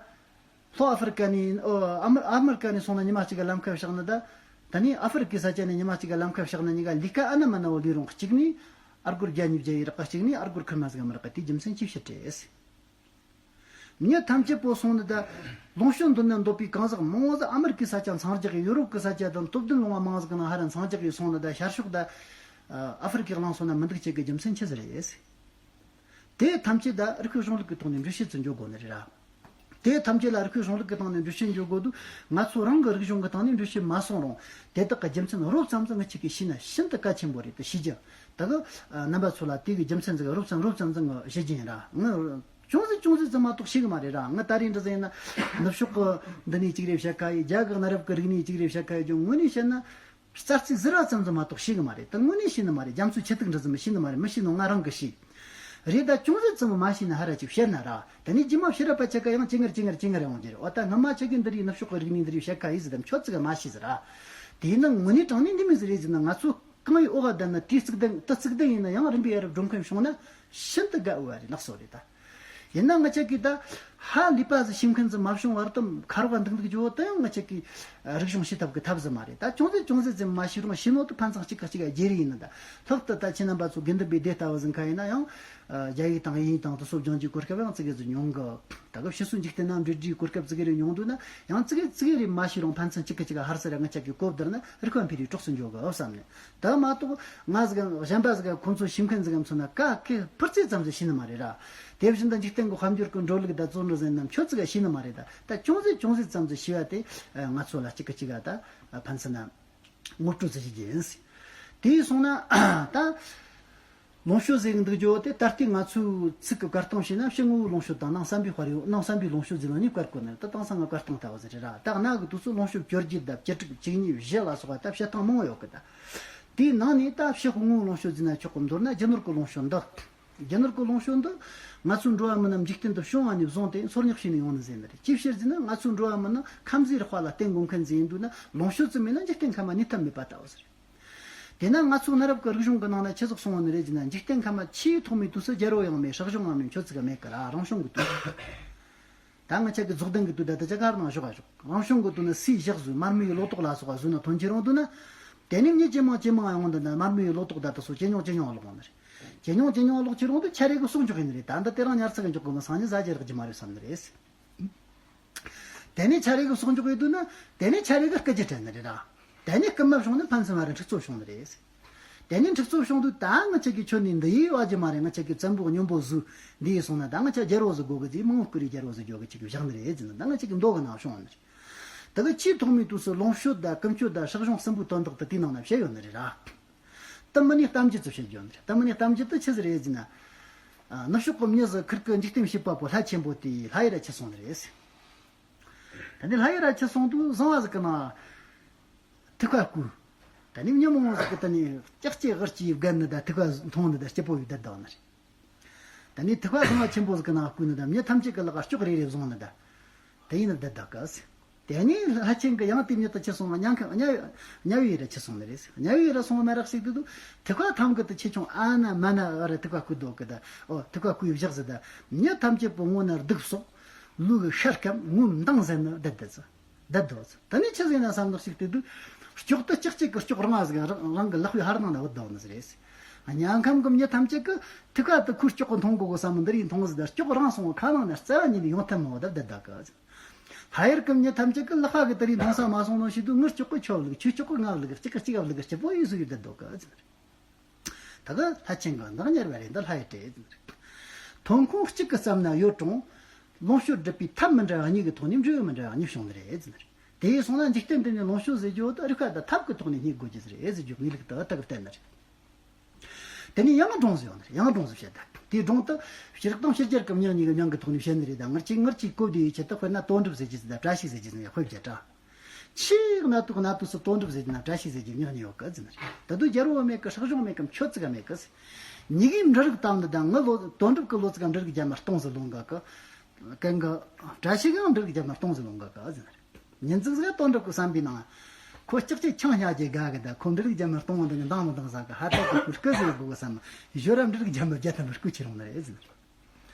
ལྷོ་ཨ་ཧྥི་རི་ཀ་ནས་ཨོ་ཨ་མི་ཨ་མི་རི་ཀ་ནས་སོང་ན་ཉི་མ་གཅིག་ག་ལམ་ཁ་བཞག་ནི་ད། ད་ནི་ཨ་ཧྥི་རི་ཀའི་ས་ཆ་ནས་ཉི་མ་གཅིག་ག་ལམ་ཁ་བཞག་ན་གཉིས་ཀ་ལས་ཀ་ཨ་ན་མ་ན་བོ་ལས་རུང་གཅིག་ནི་ཨར་སྒོར་བརྒྱ་ཉིས་བརྒྱ་ཡི་རག་ག། གཅིག་ནི་ཨར་སྒོར་ཁུར་མ་ཟིག་གམ་རག་ག། དེའི་རྒྱུ་མཚན་ཅི་ཕྱིར་རེད། མྱི་ཐམས་ཅད་པོ་སོང་ནི་ད། ལོངས་སྤྱོད་འདོད་ན་འདོད་པའི་གང་ཟག་མང་བོ་ཟིག་ཨ་མི་རི་ཀའི་ས་ཆ་མཚང་རྒྱག་གི། ཡོ་རོབ་ཀྱི་ས་ཆ་དང་སྟོབས་ལྡན་ལུང་བ་མང་ཟིག་གི་ནང་ཧ་ར་མཚང་རྒྱག་གི་སོང་ནི་ད། ཤར་ཕྱོགས་ད་ཨ་ཧྥི་རི་ཀའི་གླིང་སོང་ན་མི་འདུག་ཅེས་ཀྱི་རྒྱུ་མཚན་ཆི་ཟིག་རེད། དེ་ཐམས་ཅད་ད་རིག་པའི་གཞུང་ལུགས་ཀྱི་ཐོག་ནས་འགྲེལ་བཤད་ཅིག་འཇོག་དགོས་ནི་རེད་ར། དེ་ཐམས་ཅད་ལ་རིག་པའི་གཞུང་ལུགས་ཀྱི་སྟེང་ནས་འགྲེལ་བཤད་འཇོག་དགོས་འདུག། ང་ཚོ་རང་གི་རིག་གཞུང་གི་སྟེང་ནས་འགྲེལ་བཤད་མ་སོང་རུང་། དེ་དག་གི་རྒྱུ་མཚན་རོབ་ཙམ་ཙམ་ངེད་ཅག་གིས་ཤེས་ན་ཤིན་ཏུ་གལ་ཆེན་པོ་རེད་དེ་ཤེས་རྒྱུ། ད་གི་རྣམ་པ་ཚོ་ལ་དེ་གི་རྒྱུ་མཚན་ཟིག་རོབ་ཙམ་རོབ་ཙམ་ཙམ་ཞུ་རྒྱུ་ཡིན་ར། ངས་ཅུང་ཟད་ཅུང་ཟད་ཙམ་མ་གཏོགས་ཤེས་གི་མ་རེད་ར། ངས་ད་རེས་འདྲ་ཟིག་ཡིན་ན་ནུབ་ཕྱོགས་གི་འདི་ནས་གཅིག་རེ་བཤད་ཁ་ཡི། རྒྱ་གི་གནའ་རབས་ཀྱི་རིག་གནས་གཅིག་རེ་བཤད་ཁ་ཡི། ཀྱང་དངོས་གནས་བཤད་ན། རྩ་རྩིས་ཟིག་ར་ཙམ་ཙམ་མ་གཏོགས་ཤེས་གི་མ་རེད། ད་དངོས་གནས་ཤེས་ནི་མ་རེད། རྒྱ་མཚོའི་ཆུ་ཐིགས་འདྲ་ཙམ་ཤེས་ནི་མ་རེད། མི་ཤེས་ནོ་ང་རང་གི་ཤེས་རེད། ད་ཅུང་ཟད་ཙམ་མ་ཤེས་ན་ཧ་ར་ཅིག་བཤད་ན་ར། ད་ནི་རྗེས་མ་ཕྱི་ར་པ་ཆ་ག་ཡང་ཅི་ངར་ཅི་ངར་ཅི་ངར་ཡོང་རྒྱུ་རེད། འོ་ད་སྔ་མ་ཆ་གི་འདི་རིགས་ནུབ་ཕྱོགས་ཀྱི་རིག་གནས་འདི་རིགས་བཤད་ཁ་ཡི་ཟིག་དམ་ཆོད་ཙི་ག་མ་ཤེས་ཟིག་ར། དེས་ན་དངོས་གནས་དྲང་གནས་འདི་མི་ཟིག་རེད་ཟེར་ན། ང་ཚོ་གང་ཡི་འོག་ག་བསྡད་ན་དེའི་གཙུག་ལྡན་དུ་གཙུག་ལྡན་ཡིན་ན་ཡང་རིམ་པས་ཡ་རབས་སྒྲོམ་མཁན་བྱུང་ན་ཤིན་ཏུ་དགའ་འོས་པ་རེད། ལགས་སོ་རེད་ད། ཡིན་ན་ང་ཅག་གིས་ད་ཧ་ལས་པ་ཟིག་ཤེས་མཁན་ཟིག་མ་བྱུང་བར་དུ་ཁ་རོག་ག་འདུག་འདུག་བརྗོད་དུ་ཡང་ང་ཅག་གིས་རིག་གཞུང་ཤེས་ཐབས་ཀྱི་ཐབས་ཟིག་མ་རེད། ད་ཅུང་ཟད་ཅུང་ཟད་ཙམ་མ་ཤེས་རུང་ཤེས་ནོ་དུ་ཕན་ཚུན་གཅིག་ག་གཅིག་ག་བརྗེ་རེས་ཡིན་ན། ད་ལྷག་ཏུ་ད་ཁྱེད་རྣམ་པ་ཚོ་དགེ་འདུན་པའི་སྡེ་ལྟ་བུ་ཟིག་ཁ་ཡིན་ན་ཡང་རྒྱ་ཡིག་དང་དབྱིན་ཡིག་དང་དུ་སོ་སྦྱང་རྒྱུའི་གོ་སྐབས་ཡང་ཙི་གེ་ཟིག་ཉུང་གི། ད་སྐབས་ཕྱི་སོ་འཇིག་རྟེན་ན་འགྲོ་རྒྱུའི་གོ་སྐབས་ཙི་གེ་རེ་ཉུང་འདུག་ན་ཡང་ཙི་གེ་ཙི་གེ་རེ་མ་ཤེས་རུང་ཕན་ཚུན་གཅིག་གི་གཅིག་ག་ཧར་སེ་ར་ང་ཅག་གིས་གོ་བསྡུར་ན་རིག་པ་འཕེལ་རེ་གྲོགས་སུ་འཇོག་གི་བསམ་ནས། ད་མ་གཏོགས་ང་ཟིག་གམ་གཞན་པ་ཟིག་གམ་ཁོང་ཚོ་ཤེས་མཁན་ཟིག་གམ་མཚོན་ན་ཀ་ཁེ་ཕུར་ཚད་ཙམ་ཟིག་ཤེས་ནི་མ་རེད་ར། དེ་བཞིན་དུ་འཇིག་རྟེན་གྱི་དཔལ་འབྱོར་གྱི་འགྲོ་ལུགས་དང་བཙོན་འགྲོ་ཟིན་ནམ་ཁྱོད་ཙི་ག་ཤེས་ནི་མ་རེད། ད་ད་ཅུང་ཟད་ཅུང་ཟད་ཙམ་ཟིག་ཤེས་པ་དེ་ང་ཚོ་ལ་གཅིག་གི་གཅིག་ག་ད་ཕན་ཚུན་ན་ངོ་སྤྲོད་ཟིག་བྱེད་རྒྱུ་ཡིན། དེ་སོང་ན་ད། ལོངས་སྤྱོད་ཟེར་གི་འདུག་རྒྱུ་དེ་ད་ལྟའི་ང་ཚོའི་ཚིག་གི་བཀར་སྟངས་བྱས་ན་ཕྱི་དངོས་པོའི་ལོངས་སྤྱོད་དང་ནང་བསམ་པའི་དཔལ་ཡོན། ནང་བསམ་པའི་ལོངས་སྤྱོད་ཟེར་ན་ནི་བཀར་དགོས་ནི་རེད། ད་དེང་སང་ང་བཀར་སྟངས་ལྟ་བུ་ཟིག་རེད་ར། ད་གནའ་གི་དུས་སུ་ལོངས་སྤྱོད་བཅོ་བརྒྱད་དང་བཅུ་དྲུག་བཅུ་གཉིས་བཞི་ལ་སོགས་པ་ད་བཤད་སྟངས་མང་བོ་ཡོད་གི། ད་དེའི་ནང་ནས་ད་ཕྱི་དངོས་པོའི་ལོངས་སྤྱོད་ཟེར་ན་ཆོག་གི། མདོར་ན་རྒྱུ་ནོར་གི་ལོངས་སྤྱོད་འདི། རྒྱུ་ནོར་གི་ལོངས་སྤྱོད་འདི་ང་ཚོའི་འགྲོ་བ་མི་རྣམས་འཇིག་རྟེན་དུ་བྱུང་བ་ནས་བཟུང་སྟེ་འཚོལ་སྙེག་བྱས་ནས་ཡོང་ནི་ཟེར་ནི་རེད། ཅིའི་ཕྱིར་ཟེར་ན་ང་ཚོའི་འགྲོ་བ་མི་རྣམས་ཁམས་ཟས་རགས་པ་ལ་བརྟེན་དགོས་མཁན་ཟིག་ཡིན་དུས་ན་ལོངས་སྤྱོད་ཙམ་མེད་ན་འཇིག་རྟེན་ཁམས་མ་གནས་ཐབས་མེད་པ་ལྟ་བུ་ཟིག་རེད། དེས་ན་ང་ཚོའི་གནའ་རབས་ཀྱི་རིག་གཞུང་གི་ནང་ན་ཆི་ཟིག་གསུངས་པ་ནི་རེད་ཅེ་ན། འཇིག་རྟེན་ཁམས་ཆེས་ཐོག་མའི་དུས་སུ་རྒྱལ་པོ་ཡང་མེད། སྲིད་གཞུང་ཡང་མེད། ཁྱོད་ཚིག་ག་མེད་གི་ར། རང་བྱུང་གི་དུས། ད་ང་ཅག་གི་རྫོགས་ལྡན་གི་དུས་ད་ལྟ་ཅག་ག་ནང་ཞོག་ག་ཞོག། རང་བྱུང་གི་དུས་ནི་སུའི་ཞག་བཟོས། མར་མེ་ཡི་ལོ་ཏོག་ལ་སོགས་པ་བཟོས་ན་ཐོན་གྱི་རུང་དུས་ན། དེ་ནི་མྱི་ཇེ་མང་ཇེ་མང་ཡོང་དུས་ན་མར་མེ་ཡི་ལོ་ཏོག་ད་ལྟ་སོ་ཇེ་ཉུང་ཇེ་ཉུང་ལོག་ཡོང་ནི་རེད། ཇེ་ཉུང་ཇེ་ཉུང་ལོག་ཅི་རུང་དུ་ཆ་རེ་གི་གསོག་འཇོག་ཡིན་ནི་རེད། ད་འདི་དེ་རིང་ཉར་ཚགས་གི་འཇོག་གི་མི་སང་ཉིན་ཟ་རྒྱུ་རག་གི་མ་རེད་བསམ་ནི་རེད། དེ་ནས་ཆ་རེ་གི་གསོག་འཇོག་ཡོད་དུས་ན་དེ་ནས་ཆ་རེ་གི་སྐུ་རྒྱུ་དྲན་ནི་རེད་ར། དེ་ནས་སྐུ་མ་བྱུང་ན་ཕན་ཚུན་མ་རེད་འཁྲུག་རྩོད་བྱུང་ནི་རེད། དེ་ནས་འཁྲུག་རྩོད་བྱུང་དུས་ད་ང་ཅག་གི་ཁྱོད་ནི་འདི་ཡི་བ་ཇི་མ་རེད། ང་ཅག་གི་བཙན་པོ་སྙོམས་པོ་བཟོས་འདི་ཡི་སོང་ན་ད་ང་ཅག་རྒྱལ་པོ་ཟིག་དགོས་གི་ཟེ། མང་བོ་བསྐུར་རེ་རྒྱལ་པོ་ཟིག་འཇོག་གི་ཅིག་བཞག་ནི་རེད་ཟེར་ན། ད་ང་ཅག་གི་མདོ་གི་ནང་བྱུང་བ་ནི་རེད། ད་གི་ཆེས་ཐོག་མའི་དུས་སུ་ལོངས་སྤྱོད་དང་ཀུན་སྤྱོད་དང་སྲིད་གཞུང་གསུམ་པོའི་དོན་དག་ཏུ་དེའི་ནང་ན་བཤད་ཡོད་ནི་རེད་ར། ད་མི་ནི་གཏམ་རྒྱུད་ཙམ་བཤད་རྒྱུ་ནི་རེད། ད་མི་ནི་གཏམ་རྒྱུད་དུ་ཆི་ཟིག་རེད་ཟེར་ན། ཨ་ནུབ་ཕྱོགས་གི་མྱི་ཟིག་ཁུར་གི་འཇིག་རྟེན་བྱེད་པ་པོ་ལྷ་ཆེན་པོ་དེ་ལྷ་ཡུལ་ར་ཁྲིད་སོང་ནི་རེད། ད་ནི་ལྷ་ཡུལ་ར་ཁྲིད་སོང་དུས་བཟང་བ་ཟིག་གི་ནང་ཐུག་པ་བརྐུས། ད་ནི་མྱི་མང་བོ་ཟིག་གི་ད་ནི་ལྕགས་ཀྱི་གར་གྱིས་བརྒལ་ནི་ད་ཐུག་པ་མཐོང་ནི་ད་སྐྱིད་པོ་ཡོད་བསྡད་བསྡད་ནི་རེད། ད་ནི་ཐུག་པ་བཟང་བ་ཆེན་པོ་ཟིག་གི་ནང་བརྐུས་ནི་ད་མྱི་ཐམས་ཅད་ཀྱི་ལག་ག་ལྕོག་རེ་རེ་བཟུང་ནི་ད། དེ་ཡིན་ན་བསྡད་བསྡད་གི། དེ་ནས་ལྷ་ཆེན་གྱིས་ཡང་དེ་མྱི་དེ་ཁྲིད་སོང་བ་ཉང་ཁ་གཉའ་གཉའ་བའི་ར་ཁྲིད་སོང་ནི་རེད། གཉའ་བའི་ར་སོང་བ་མ་རག་ཞིག་དུས་དུ་ཐུག་པ་ཐམ་གི་དུ་ཆེ་ཆུང་ཨ་ན་མ་ན་བ་ར་ཐུག་པ་བརྐུས་འདུག་གི་ད། ཨོ་ཐུག་པ་བརྐུས་བཞག་ཟེར་ད། མྱི་ཐམས་ཅད་པོ་ངོ་ན་སྡུག་སོགས། ལུས་ཤ་སྐམ་ངོ་མདངས་ཟད་ནི་བསྡད་བསྡད་ཟེར། བསྡད་འདུག་ཟེར། ད་ནི་ཆི་ཟིག་ན་བསམ་ནག་ཞིག་དུས་དུ། ལྕོག་དུ་ལྕགས་ཀྱི་གི་ལྕོག་རང་ཟིག་རང་རང་གི་ལག་པའི་ཧར་ནང་ན་བུད་འདུག་ནི་རེད། ཉང་ཁམས་གི་མྱི་ཐམས་ཅད་ཀྱིས་ཐུག་པ་དུ་ཁོའི་ལྕོག་གི་མཐོང་དགོས་གོ་བསམ་འདི་རིགས་མཐོང་ཟིག་ད་ལྕོག་རང་སོང་བ་ཁ་ནང་ན་རྩ་བ་ཉིད་ནས་ཡོང་ཐབས་མེད་བ་ད་བསྡད་བསྡད་གི། ལྷ་ཡུལ་གྱི་མྱི་ཐམས་ཅད་ཀྱིས་ལག་པ་གི་དེ་རིགས་མཐོང་ས་མ་སོང་ནོ་ཞིག་ཏུ་ངའི་ལྕོག་གི་ཁྱོད་བླུག་ཁྱོའི་ལྕོག་གི་ང་བླུག་གཅིག་གི་གཅིག་ག་བླུག་གི་སྐྱིད་པོ་ཡིན་ཟིག་ཡོད་བསྡད་འདུག་གི་ཟེར། ད་གི་ལྷ་ཆེན་གྱིས་འདང་ཉར་བ་རེད། འདི་ལྷ་ཡི་གྲས་ཟེར། ཐོན་ཁུངས་གཅིག་གི་རྩ་ནས་ཡོད་རུང་། ལོངས་སྤྱོད་སྒྲུབ་པའི་ཐབས་མི་འདྲ་བ་གཉིས་ཀྱི་ཐོག་ནས་འབྲས་བུ་མི་འདྲ་བ་གཉིས་བྱུང་ནི་རེད་ཟེར་ནི་རེད། དེ་ཡིན་སོང་ན་འཇིག་རྟེན་འདི་ནས་ལོངས་སྤྱོད་ཟེར་རྒྱུ་དེ་རིགས་ཁ་དང་ཐབས་ཀྱི་ཐོག་ནས་རྙེད་དགོས་རྒྱུ་ཟེར་རེད་ཟེར་རྒྱུ་ངེས་ལུགས་དུ་ཨ་ཏི་གི་བསྟན་ནི་རེད། དེ་ནས་ཡང་སྒྲུང་ཟེར་ཡོང་ནི་རེད། ཡང་སྒྲུང་ཟེར་བཤད་ད། དེའི་སྒྲུང་དུ་ཕྱི་རིག་དང་ཕྱི་རྒྱལ་གྱི་མྱི་གཉིས་ཀྱི་མྱིང་གི་ཐོག་ནས་བཤད་ནི་རེད། ད་ངར་གཅིག་ངར་གཅིག་གོ་བདེ་ཡི་ཆེད་དུ་དཔེར་ན་དོན་གྲུབ་ཟེར་རྒྱུ་ཟེར། ད་བཀྲ་ཤིས་ཟེར་རྒྱུ་ཟེར་ནས་དཔེ་བརྒྱབ་དྲ། ཆེས་གནའ་དུས་གནའ་དུས་སུ་དོན་གྲུབ་ཟེར་གྱི་ན་བཀྲ་ཤིས་ཟེར་གྱི་མྱི་གཉིས་ཡོད་གི་ཟེར་ནི་རེད། ད་དུང་རྒྱལ་པོ་མེད་གི། སྲིད་གཞུང་མེད་གི། ཁྱོད་ཙི་ག་མེད་གི་ཟེར། གཉིས་ཀས་འབྲུ་རིགས་བཏང་ནི་དང་། ངི་ལོ་དོན་གྲུབ་ཀྱི་ལོ་ཙི་ག་འབྲུ་རིགས་རྒྱ་མ་སྟོང་ཟིག་ལོངས་ག་གི། གན་གི་བཀྲ་ཤིས་གང་འབྲུ་རིགས་རྒྱ་མ་སྟོང་ཟིག་ལོངས་ག་གི་ཟེར་ནི་རེད། ཉིན་ཙིག་ཟིག་དོན་གྲུབ་ཀྱི་བསམ་པའི་ནང་། ཁོ་ལྕགས་ཀྱི་ཆང་ཉར་གྱི་དགའ་གི། ད་ཁོ་འབྲུ་རིགས་རྒྱ་མ་སྟོང་བ་འདི་ནི་འདང་མི་འདང་ཟ་གི། ཧ་ད་ཁོ་སྐུ་ཟིག་དགོས་གི་བསམ། ཞོར་ར་འབྲུ་རིགས་རྒྱ་མ་བརྒྱ་ཐམ་པ་སྐུ་ཁྱེར་ཡོང་ནི་རེད་ཟེར་ནི་རེད།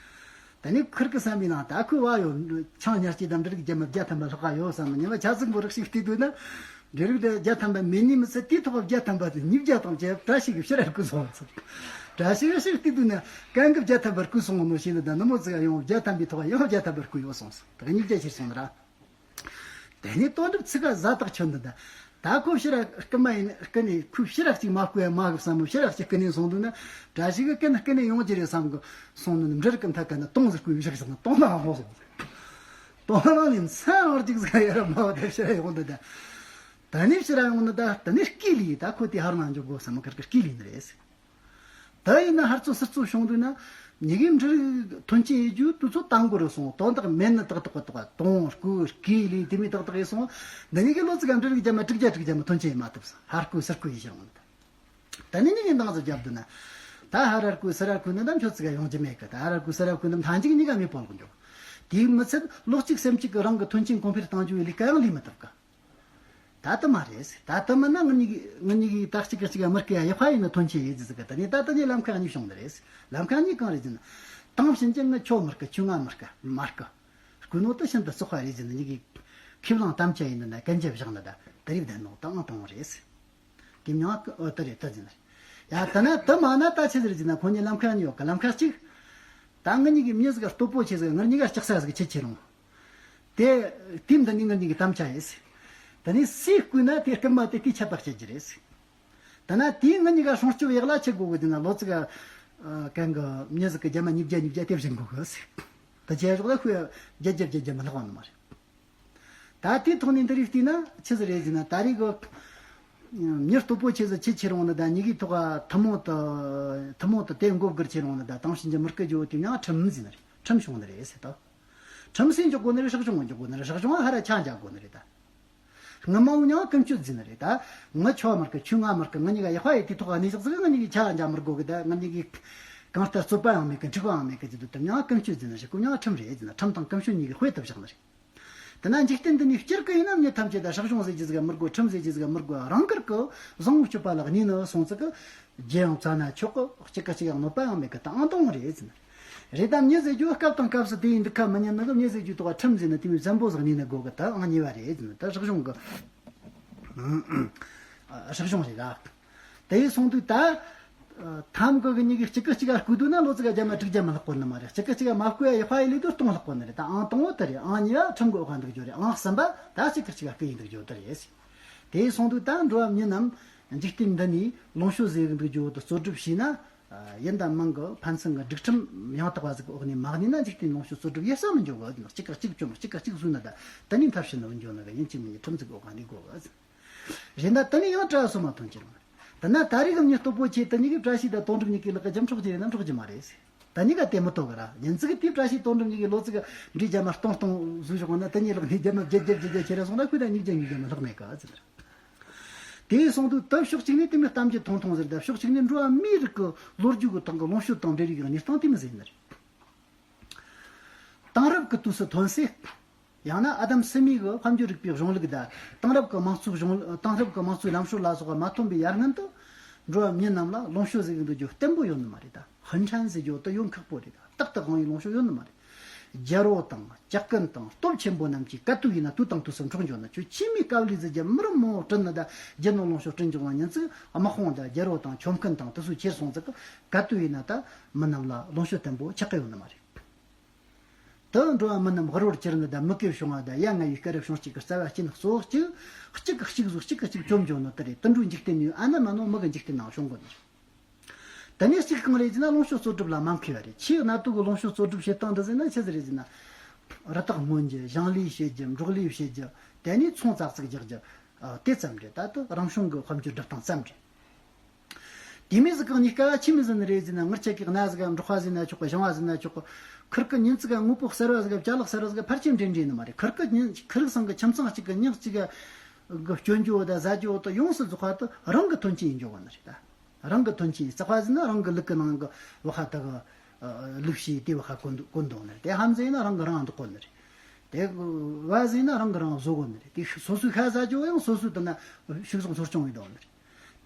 ད་ནི་ཁིར་གི་བསམ་པའི་ནང་། ད་ཁོས་བ་ཡོད། ཆང་ཉར་སྐྱེས་དང་འབྲུ་རིགས་རྒྱ་མ་བརྒྱ་ཐམ་པ་ལྷག་ག་ཡོད་བསམ། ཉི་མ་ཆ་ཙིག་མགོ་རག་ཞིག་བལྟས་དུས་ན། འབྲུ་རིགས་དེ་བརྒྱ་ཐམ་པ་མེད་ནི་མི་ཚད། དེའི་ཐོག་བརྒྱ་ཐམ་པ་དེ་ཉིས་བརྒྱ་དང་བཅས། བཀྲ་ཤིས་ཀྱི་ཕྱིར་ར་བརྐུས་སོང་ཟེར། བཀྲ་ཤིས་ཀྱི་ཕྱིར་བལྟས་དུས་ན་གན་གི་བརྒྱ་ཐམ་པ་བརྐུས་སོང་ནོ་ཞེས་ནི། ད་ནུ་མོ་ཙི་ག་ཡོང་བརྒྱ་ཐམ་པའི་ཐོག་ཡང་བརྒྱ་ཐམ་པ་བརྐུས་ཡོད་སོང་ཟེར། ད་ཉིས་བརྒྱ་ཁྱེར་སོང་ནི་ར། དེ་ནས་དོན་གྲུབ་ཚིག་ག་བཟའ་ཐག་ཆོད་འདི་འདྲ། ད་ཁོ་ཕྱིར་ར་རྐུན་མ་ཡིན། རྐུན་ནས་ཁོས་ཕྱིར་ར་གཅིག་མ་རྐུ་ཡ་མ་གི་བསམ་མོ། ཕྱིར་ར་གཅིག་རྐུ་ནས་སོང་དུས་ན། བཀྲ་ཤིས་ཀྱིས་རྐུན་རྐུ་ནས་ཡོང་རྒྱུ་རེད་བསམ་གི་སོང་ནི། འབྲུ་རིགས་ཀྱི་མཐའ་ཀ་ན་དུང་ཟིག་རྐུས་བཞག་ཟིག་ན། དུང་ནང་ལྷུང་སོང་། དུང་ནང་ནས་མཚན་ཨང་གཅིག་ཟིག་ཡར་མ་བ་དེ་ཕྱིར་ར་ཡོང་འདི་འདྲ། ད་ནས་ཕྱིར་ར་ཡོང་ནི་ད། ད་ནས་རྐུས་ལས། ད་ཁོ་དེ་ཧར་ནང་འཇོག་དགོས་བསམ་མོ། ཁིར་གི་རྐུས་ལས་ནི་རེད། ད་ཡིན་ན་ཧར་ཚོ་ཚུར་ཚོ་བྱུང་དུས་ན། གཉིས་ཀས་འབྲུ་རིགས་ཐོན་སྐྱེད་ཡེད་རྒྱུ་དུས་ཚོད་དང་པོ་རུ་སོང་། དོན་དག་མེད་ནི་ཏག་ཏག་པ་ཏག་པ། དུང་རྐུ་རྐུས་ལས་དེ་མོ་ཏག་ཏག་ཡེད་སོང་། འདི་གཉིས་ཀས་ལོ་ཙི་ག་འབྲུ་རིགས་རྒྱ་མ་དྲུག་བརྒྱ་དྲུག་བརྒྱ་མ་ཐོན་སྐྱེད་ཡེད་མ་ཐུབ་ས། ཧར་རྐུ་ཚུར་རྐུ་ཡེད་བཞག་ནི། ད་ནི་གཉིས་ཀས་འདང་ཟིག་བརྒྱབ་དུས་ན། ད་ཧར་ར་རྐུ་ཚུར་ར་རྐུ་ནི་ད་ཁྱོད་ཙི་ག་ཡོང་རྒྱུ་མེད་གི། ད་ཧར་ར་རྐུ་ཚུར་ར་རྐུ་ནི་མཐའ་མཇུག་གཉིས་ཀ་མེད་པོ་ལོག་འགྱོ། དེའི་མི་ཚད་ལོ་གཅིག་སེམས་གཅིག་གི་རང་གི་ཐོན་སྐྱེད་གོང་འཕེལ་གཏང་རྒྱུ་ཡི་ལས་ཀ་ཡང་ལས་མི་ཐུབ་གི། ད་དུ་མ་རེད། ད་དུ་མིན་ན་ང་གཉིས་ཀྱིས་ང་གཉིས་ཀྱིས་ད་གཅིག་གིས་གཅིག་མི་རྐུ་ཡ་ཡག་པ་ཡིན་ན་ཐོན་སྐྱེད་ཡེད་རྒྱུ་ཟིག་གི། ད་ནི་ད་ལྟ་ནས་ལམ་ཁ་གཉིས་བྱུང་ནི་རེད། ལམ་ཁ་གཉིས་གང་རེད་ཟེར་ན། དེང་ཕྱིན་ཆད་ངས་ཁྱོད་མི་རྐུ། ཁྱོས་ང་མི་རྐུ། མ་རྐུ། རྐུ་ནོ་དེ་ཤིན་ཏུ་བཙོག་པ་རེད་ཟེར་ནི། གཉིས་ཀྱིས་ཁས་བླངས་དམ་བཅའ་ཡིན་ནི་ན་གན་རྒྱ་བཞག་ནི་ད་དེ་རིགས་བསྡད་ནོ་ད་ཨང་དང་པོ་རེད། དེ་མྱང་ཨོ་དེ་རེད་ད་ཟེར་ནི། ཡ་ད་ན་དུ་མ་ན་ད་ཆི་ཟེར་ཟེར་ན། ཁོ་གཉིས་ལམ་ཁ་གཉིས་ཡོད་གི། ལམ་ཁ་གཅིག་ད་ང་གཉིས་ཀྱིས་མྱི་ཟིག་ག་སྟོབས་པོ་ཆེ་ཟིག་ང་གཉིས་ཀ་ལྕགས་ས་ཟིག་ཁྱེར་ཁྱེར་ཡོང་། དེ་དེའི་འདི་ནི་ང་གཉིས་ཀྱིས་དམ་བཅའ་ཡིན། ད་ནི་སུས་རྐུས་ན་དེ་རྐུན་མ་དེ་དེའི་ཆད་པ་གཅོད་རྒྱུ་རེད། ད་ན་དེས་ང་གཉིས་ཀ་སྲུང་སྐྱོབ་ཡག་ལ་ཆི་དགོས་གི་ཟེར་ན། ལོ་ཙི་ག་ཨ་གན་གི་མྱི་ཟིག་གིས་རྒྱ་མ་ཉིས་བརྒྱ་ཉིས་བརྒྱ་དེ་བྱིན་དགོས་གི་ཟེར། ད་ཁྱེད་ཞོག་ལ་ཁོས་བརྒྱད་བརྒྱ་བརྒྱད་བརྒྱ་མ་ལྷག་པ་ནི་མ་རེད། ད་དེའི་ཐོག་ནས་འདི་རིགས་བལྟས་ན་ཆི་ཟིག་རེད་ཟེར་ན། ད་རེས་གི་མྱི་སྟོབས་པོ་ཆེ་ཟིག་ཁྱེར་ཁྱེར་ཡོང་ནི་ད། གཉིས་ཀའི་ཐོག་ཐུན་མོང་དུ་ཐུན་མོང་དུ་དེ་མགོ་སྒུར་ཁྱེར་ཡོང་ནི་ད། དེང་ཕྱིན་ཆད་མི་རྐུ་རྒྱུ་དེ་མྱང་ཁྲིམས་ཟེར་ནི་རེད། ཁྲིམས་བྱུང་ནི་རེད་ཟེར་ད། ཁྲིམས་སུ་འཇོག་དགོས་ནི་རེད། སྲིད་གཞུང་གི་འཇོག་དགོས་ནི་རེད། སྲིད་གཞུང་ཧར་ར་ཆ་འཇོག་དགོས་ནི་རེད་ད། སྔ་མ་བོ་མྱང་ཀུན་སྤྱོད་ཟེར་ནི་རེད་ད། ངས་ཁྱོད་མི་རྐུ། ཁྱོས་ང་མི་རྐུ། ང་གཉིས་ཀ་ཡག་པ་ཡིན། དེའི་ཐོག་གནས་བཞག་ཟིག་ང་གཉིས་ཀས་ཆ་འཇོག་མི་དགོས་གི། ད་ང་གཉིས་ཀས་གང་ལྟར་རྩོད་པ་ཡང་མེད་གི། འཁྲུག་པ་ཡང་མེད་གི་ཟེར་དུས་དེ་མྱང་ཀུན་སྤྱོད་ཟེར་ནི་རེད། ཁོ་མྱང་ཁྲིམས་རེད་ཟེར་ན། ཁྲིམས་དང་ཀུན་སྤྱོད་གཉིས་ཀའི་དཔེ་དེ་བཞག་ནི་རེད། དེ་ན་འཇིག་རྟེན་འདི་ནས་སྤྱིར་གི་ཡིན་ན་མྱི་ཐམས་ཅད་ད་སྲིད་གཞུང་ཟེར་རྒྱུ་ཟིག་ག་མི་དགོས། ཁྲིམས་ཟེར་རྒྱུ་ཟིག་ག་མི་དགོས། རང་དགར་གི་བཟང་བོའི་སྤྱོད་པ་ལ་གནས་ནི་སོང་ཙི་གི། རྒྱུ་ཡང་བཙལ་ན་ཆོག་གི། གཅིག་གིས་གཅིག་ཡང་གནོད་པ་ཡང་མེད་གི། ད་ཨང་དང་པོ་རེད་ཟེར་ན། རེད་ད། མྱི་ཟེར་རྒྱུ་སྐབས་དང་སྐབས་སུ་དེ་ཡིན་འདུག་ག་མི་ཉན་ནི་གི། མྱི་ཟེར་རྒྱུ་ཐོག་ཁྲིམས་ཟེར་ནི་དེ་མོ་བཟང་པོ་ཟིག་གནས་ནི་དགོས་གི། ད་ཨང་གཉིས་པ་རེད་ཟེར་ན། ད་སྲིད་གཞུང་གི་སྲིད་གཞུང་རེད་ར། དེ་ཡིན་སོང་དུས་ད། ཐམ་གི་གི་གཉིས་ཀས་གཅིག་གིས་གཅིག་ག་རྐུ་དུས་ན་ལོ་ཙི་ག་རྒྱ་མ་དྲུག་བརྒྱ་མ་ལྷག་པོ་ནི་མ་རེད། གཅིག་གིས་གཅིག་ག་མ་རྐུ་ཡ་ཡག་པ་ཡིན་ལས་དུས་སྟོང་ལྷག་པོ་ནི་རེད། ད་ཨང་དང་པོ་དེ་རེད། ཨང་གཉིས་པ་ཁྲིམས་གི་འོག་ག་འདུག་རྒྱུ་རེད། ཨང་གསུམ་པ་ད་གཅིག་གིས་གཅིག་ག་རྐུ་ཡི་འདུག་རྒྱུ་དེ་རེད། དེ་ཡིན་སོང་དུས་ད་འགྲོ་བ་མྱི་རྣམས་འཇིག་རྟེན་འདི་ནས་ལོངས་སྤྱོད་ཟེར་གི་འདུག་རྒྱུ་དེ་རྩོད་སྒྲུབ་བྱས་ན། ཡིན་དང་མིན་གི་ཕན་ཚུན་གི་སྒྲིག་ཁྲིམས་ཡང་དག་པ་ཟིག་གི་འོག་ནས་མ་གནས་ན་འཇིག་རྟེན་ལོངས་སྤྱོད་རྩོད་སྒྲུབ་ཡེ་ས་མི་འཇོག་གི། གཅིག་གིས་གཅིག་བཅོམ། གཅིག་གིས་གཅིག་བཟོས་ན་ད་དེ་ནས་མཐར་ཕྱིན་ནི་འོན་འཇོག་ནི་གི། ཡིན་གཅིག་མིན་གཅིག་ཁྲིམས་ཟིག་གི་འོག་ག་གནས་དགོས་གི། རེད་ད། དེ་ནས་ཡང་གྲྭ་བ་སོ་མ་ཐོན་གྱི་རུང་། དེ་ན་ད་རེས་གི་མྱི་སྟོབས་པོ་ཆེ་དེ་གཉིས་ཀས་བཀྲ་ཤིས་དང་དོན་གྲུབ་གཉིས་ཀའི་ལག་གི་རྒྱུ་འཕྲོག་རྒྱུ་རེད་ན་འཕྲོག་རྒྱུ་མ་རེད། ད་གཉིས་ཀ་དེ་མི་ཐོག་གི་ར། ཉིན་ཙིག་གི་དེའི་བཀྲ་ཤིས་དོན་གྲུབ་གཉིས་ཀས་ལོ་ཙིག་གི་འབྲས་རྒྱ་མ་སྟོང་སྟོང་བཟོས་བཞག་ན། དེ་གཉིས་ལག་ནས་རྒྱ་མ་བརྒྱད་བརྒྱ་བརྒྱད་བརྒྱ་ཁྱེར་ར་སོང་ན་ཁོས་ད་ཉིས་བརྒྱ་ཉིས་བརྒྱ་མ་ལྷག་མེད་གི་ཟེར། དེ་ཡིན་སོང་དུས་ད་ཕྱོགས་གཅིག་ནས་དེ་མོ་གཏམ་རྒྱུད་ཐུང་ཐུང་ཟེར། ད་ཕྱོགས་གཅིག་ནས་འགྲོ་བ་མིའི་རིགས་ཀྱི་ལོ་རྒྱུས་ཀྱི་སྟེང་གི་ལོངས་སྤྱོད་དང་འབྲེལ་བའི་གནས་སྟངས་དེ་མོ་ཟེར་ནི་རེད། དེང་རབས་ཀྱི་དུས་སུ་ཐོན་སའི། ཡང་ན་ཨ་དམ་སི་མིག་གི་དཔལ་འབྱོར་རིག་པའི་གཞུང་ལུགས་དང་། དེང་རབས་ཀྱི་དམངས་གཙོའི་གཞུང་། དེང་རབས་ཀྱི་དམངས་གཙོའི་ལམ་སྲོལ་ལ་སོགས་པ་མ་ཐོན་པའི་ཡར་སྔོན་དུ། འགྲོ་བ་མི་རྣམས་ལ་ལོངས་སྤྱོད་ཟེར་གི་འདུག་རྒྱུ་བརྟན་པོ་ཡོད་ནི་མ་རེད། ད་ཧུན་ཁྲན་ཟེར་རྒྱུ་དེ་ཡོང་ཁག་པོ་རེད། ད་ཏག་ཏག་དབང་བའི་ལོངས་སྤྱོད་ཡོད་ནི་མ་རེད། རྒྱལ་པོ་དང་ཇག་རྐུན་དང་སྟོབས་ཆེན་པོ་རྣམས་ཀྱིས་ག་དུས་ཡིན་ན་དུས་དང་དུས་སུ་འཕྲོག་འགྱོ་ན། ཁྱོད་ཆི་མོའི་དཀའ་ལས་ཟིག་རྒྱབ། མི་རབས་མང་པོ་བྲིན་ནི་ད་རྒྱུ་ནོར་ལོངས་སྤྱོད་བྲིན་འགྱོ་བ་ཉིན་ཙིག་དམག་དཔུང་དང་རྒྱལ་པོ་དང་ཁྱོམ་མཁན་དང་དེ་ཚོ་ཁྱེར་སོང་ཙིག་གི། ག་དུས་ཡིན་ན་ད་མི་རྣམས་ལ་ལོངས་སྤྱོད་བརྟན་པོ་ཆགས་ཀྱི་ཡོད་ནི་མ་རེད། དེ་འགྲོ་བ་མི་རྣམས་དབུལ་བོར་གྱུར་ནི་དང་མི་དགེ་བྱུང་བ་དང་ཡ་ང་བའི་སྐྱེས་རབས་བྱུང་གཅིག་གི་རྩ་བ་རྐྱེན་གཙོ་བོ་གཅིག་གཅིག་གིས་གཅིག་བཟོས་གཅིག་གིས་གཅིག་བཅོམ་འགྱོ་ནི་དེ་རེད། དེ་འདྲའི་འཇིག་རྟེན་ནི་ཨ་ན་མ་ནོ་མི་གི་འཇིག་རྟེན་ནང་བྱུང་དགོས་ནི་རེད། དེ་ནས་གཅིག་གང་རེད་ཟེར་ན་ལོངས་སྤྱོད་རྩོལ་སྒྲུབ་ལ་མ་མཁས་པ་རེད། ཆེས་གནད་དོན་གྱི་ལོངས་སྤྱོད་རྩོལ་སྒྲུབ་བྱེད་སྟངས་འདི་ཟེར་ན་ཆི་ཟིག་རེད་ཟེར་ན། རི་དྭགས་རྔོན་རྒྱུ། ཞིང་ལས་བྱེད་རྒྱུ། འབྲོག་ལས་བྱེད་རྒྱུ། དེ་ནས་ཚོང་ཙག་ཙིག་རྒྱག་རྒྱུ། ཨ། དེ་ཙམ་རེད། ད་དུ་རང་བྱུང་གི་དཔལ་འབྱོར་སྒྲུབ་སྟངས་ཙམ་རེད། དེ་མོ་ཟིག་གང་ཉིད་དཀའ་བ་ཆི་མོ་ཟིག་ནི་རེད་ཟེར་ན། ངེད་ཅག་གི་གནའ་ཟིག་ག་འབྲོག་པ་ཟེར་ན་ཆོག་གི། ཞིང་པ་ཟེར་ན་ཆོག་གི། ཁུར་གི་ཉིན་ཅིག་ག་དངོས་པོ་གསར་བ་ཟིག་ག་ཅ་ལག་གསར་བ་ཟིག་ག་ཕལ་ཆེར་འདྲེས་འདྲེས་ནི་མ་རེད། ཁུར་གི་ཉིན་ཁུར་སང་གི་ཁྱིམ་ཚང་གཅིག་གི་ཉིན་གཅིག་ག་གི་སྐྱོན་རྒྱུ་བོ་དང་ཟ་རྒྱུ་བོ་དང་ཡོངས་སུ་རྫོགས་པ་དེ་རང་གི་དོན་རྐྱེན་ཡིན་རྒྱུ་བོ་ནི་རེད་ད། རང་གི་དོན་རྐྱེན་ཡིན། ཙག་པ་ཟེར་ན་རང་གི་ལུག་གི་ནང་གི་བ་ཁ་དག་གི་ལུག་ཤེས་དེ་བ་ཁ་བཀོན་འདུག་བཀོན་འདུག་ནི་རེད། དེ་ཧམ་ཟེར་ན་རང་གི་རང་འདུག་གོ་ནི་རེད། དེ་བ་ཟེར་ན་རང་གི་རང་བཟོ་གོ་ནི་རེད། དེ་སོ་སོའི་ཤ་ཟ་རྒྱུ་ཡང་སོ་སོའི་དེ་ན་ཕྱུགས་ཟོག་འཚོ་སྐྱོང་ཡིན་འདུག་ནི་རེད།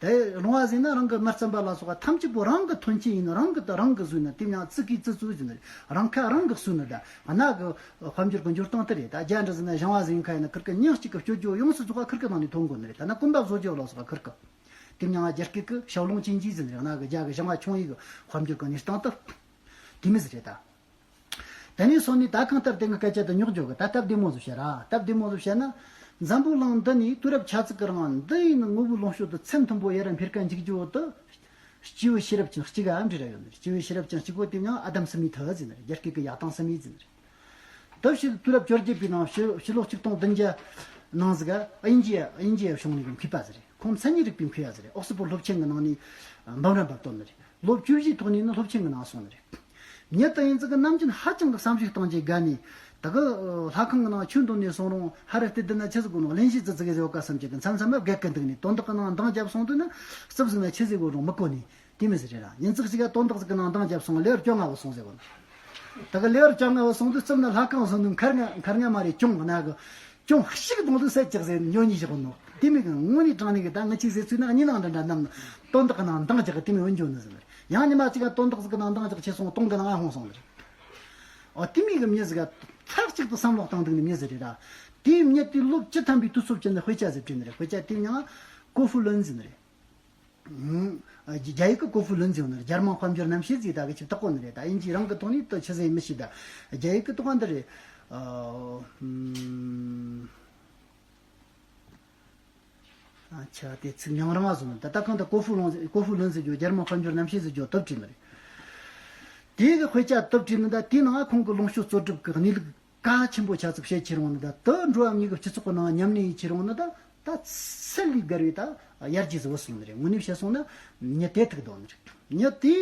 དེ་ལུང་བ་ཟེར་ན་རང་གི་མར་རྩམ་པ་ལ་སོགས་པ་ཐམས་ཅད་པོ་རང་གི་དོན་རྐྱེན་ཡིན། རང་གི་དང་རང་གི་བཟོས་ན་དེ་ཡང་ཙི་གིས་ཙི་ཙུ་ཟེར་ནི་རེད། རང་ཁ་རང་གི་གསོས་ནི་རེད། གནའ་གི་དཔལ་འབྱོར་གི་འབྱོར་སྟངས་དེ་རེད། ད་རྒྱ་འདྲ་ཟེར་ན་ཞིང་པ་ཟེར་མཁན་ཡིན་ན་ཁུར་གི་ཉིན་གཅིག་གི་སྤྱོད་རྒྱུ་ཡོངས་སུ་རྫོགས་པ་ཁུར་གི་ནང་ནས་ཐོན་དགོས་ནི་རེད། ད་ན་གོན་པ་བཟོ་རྒྱུ་ལ་སོགས་པ་ཁུར་གི། དེ་མྱང་ང་རྒྱ་སྐད་ཀྱི་ཞའོ་ལུང་ཅིན་ཇི་ཟེར་ནི་རེད། གནའ་གི་རྒྱ་གི་ཞིང་པ་ཆུང་ཡིག་གི་དཔལ་འབྱོར་གི་གནས་སྟངས་དེ་དེ་མོ་ཟིག་རེད་ད། དེ་ནས་སོང་ནས་ད་གང་ལྟར་དེ་གི་སྐད་ཆ་དེ་ཉོག་འཇོག་གི། ད་སྟབས་བདེ་མོ་ཟིག་བཤད་ར། སྟབས་བདེ་མོ་ཟིག་བཤད་ན། འཛམ་བུ་གླིང་འདི་ནས་དུས་རབས་ཆ་ཙིག་གི་རིང་འདི་ཡིན་ནི་དངོས་པོའི་ལོངས་སྤྱོད་དེ་ཚད་མཐོན་པོ་ཡར་འཕེལ་ག་འཇུག་རྒྱུ་བོ་དེ། སྐྱེས་བུ་ཤེས་རབ་ཅན་གཅིག་ག་འབྲེལ་བ་ཡོད་ནི་རེད། སྐྱེས་བུ་ཤེས་རབ་ཅན་གཅིག་པོ་དེ་མྱང་ཨ་དམ་སི་མི་ཐི་ཟེར་ནི་རེད། རྒྱ་སྐད་ཀྱི་ཡ་དང་སི་མི་ཟེར་ནི་རེད། དེ་ཕྱིར་དུས་རབས་བཅོ་བརྒྱད་པའི་ནང་ཕྱི་ཕྱི་ལོ་ཆིག་སྟོང་བདུན་བརྒྱ་ནང་ཟིག་ག་དབྱིན་ཇི་དབྱིན་ཇི་བྱུང་ནས་མཁས་པ་ཟིག་རེད། ཁོང་མཚན་ཉིད་རིག་པའི་མཁས་པ་ཟིག་རེད། ཨོག་སི་ཕོར་སློབ་ཆེན་གི་ནང་ནས་འབུམ་རམས་པ་བཏོན་ནི་རེད། ལོ་བཅུ་བཞིའི་ཐོག་ནས་ནི་སློབ་ཆེན་གི་ནང་སོང་ནི་རེད། ཉིད་དང་ཡིན་ཙི་གི་ནམ་རྒྱུན་ཧ་ཅང་གི་བསམ་གཞིག་གཏོང་རྒྱུ་དགའ་ནས། ད་གི་ལྷ་ཁང་གི་ནང་ཆོས་འདོན་ནས་སོང་རུང་ཧ་ར་སྟེ་འདི་ན་ཆི་ཟིག་དགོས་ནོ། གླེང་གཞི་ཙི་ཙི་གི་ཟེར་བ་ཀ་བསམ་གྱི་གི་མཚམས་མཚམས་མ་བརྒལ་གི་འདུག་ནས། དོན་དག་གི་ནང་འདང་བརྒྱབ་སོང་དུས་ན་རྩིབ་ཟིག་ན་ཆི་ཟིག་དགོས་རུང་མི་གོ་ནས། དེ་མི་ཟེར་རེད་ར། ཉིན་ཙིག་ཅིག་ག་དོན་དག་ཟིག་གི་ནང་འདང་བརྒྱབ་སོང་། ལེ་བར་བཅོ་ལྔ་བུད་སོང་ཟེར་གོ་ནོ། ད་གི་ལེ་བར་བཅོ་ལྔ་བུད་སོང་དུས་རྩིབ་ན་ལྷ་ཁང་བཟོ་ནོ་མཁར་རྔ་མཁར་རྔ་མ་རེད། གྱོང་གནའ་གི་གྱོང་ཤིག་གཏོང་དུས་སད་ཅིག་ཟེར་ཉོ་ཉི་ཞིག་གོ་ནོ། དེ་མི་གི་དངོས་གནས་དྲང་གནས་གི་ད་ང་ཅིག་ཟེར་ཚུལ་ན་གཉིས་ནང་འདྲ་འདྲ་ནམ་དོན་དག་གི་ནང་འདང་རྒྱག་གི་དེ་མི་འོན་འཇོག་ནི་ཟེར་ནི་རེད། ཡང་ཉི་མ་ཅིག་ག་དོན་དག་ཟིག་གི་ནང་འདང་རྒྱག་ཆེ་སོང་། སྟོང་གི་ནང་ང་ཧོང་སོང་ནི་རེད། ཨོ་དེ་མི་གི་མྱི་ཟིག་ག་ཚར་གཅིག་ཏུ་བསམ་བློ་བཏང་འདུག་ནི་མྱི་ཟིག་རེད་ར། དེའི་མྱི་དེ་ལོ་བཅུ་ཐམ་པའི་དུས་ཚོད་ཅན་ནི་དཔེ་ཆ་ཟིག་བྲིས་ནི་རེད། དཔེ་ཆ་དེའི་མྱིང་ང་ཀོ་ཧྥུ་ལུན་ཟེར་ནི་རེད། ཨང་། རྒྱ་ཡིག་གི་ཀོ་ཧྥུ་ལུན་ཟེར་ནི་རེད། རྒྱ་དམར་དཔལ་འབྱོར་རྣམ་བཤད་ཟེར། ད་གི་ཅིག་བཏགས་གོ་ནི་རེད། ད་དབྱིན་ཇི་རང་གི་ཐོག་ནས་ད་ཆི་ཟེར་མི་ཤེས། ད་རྒྱ་ཡིག་གི་ཐོག་འདི་རེད། ཨ། ཨམ། ཨ་ཆ་དེ་ཚིག་ཉང་རང་བ་བཟོ་ནི། ད་ད་གང་ད་ཀོ་ཧྥུ་ལུན་ཀོ་ཧྥུ་ལུན་ཟེར་རྒྱུ། རྒྱ་དམར་དཔལ་འབྱོར་རྣམ་བཤད་ཟེར་རྒྱུ་དེབ་བྲིས་ནི་རེད། དེ་གི་དཔེ་ཆ་དེབ་བྲིས་ནི། ད་དེའི་ནང་ཁོང་གི་ལོངས་སྤྱོད་རྩོལ་སྒྲུབ་གི་གནས་ལུགས་གལ་ཆེན་པོ་ཆ་ཙིག་བཤད་ཁྱེར་འོང་ནི། ད་དེ་འགྲོ་བ་མིའི་གི་སྤྱི་ཚོགས་གི་ནང་ཉམས་ལེན་ཡེད་ཁྱེར་འོང་ནི། ད་ད་ཚད་ལས་བརྒལ་བའི་ད་ཡར་རྒྱས་སུ་བུད་སོང་ནི་རེད། དངོས་གནས་བཤད་སོང་ན་མྱི་དེ་ཐུག་འདུག་ནི་རེད། མྱི་དེ་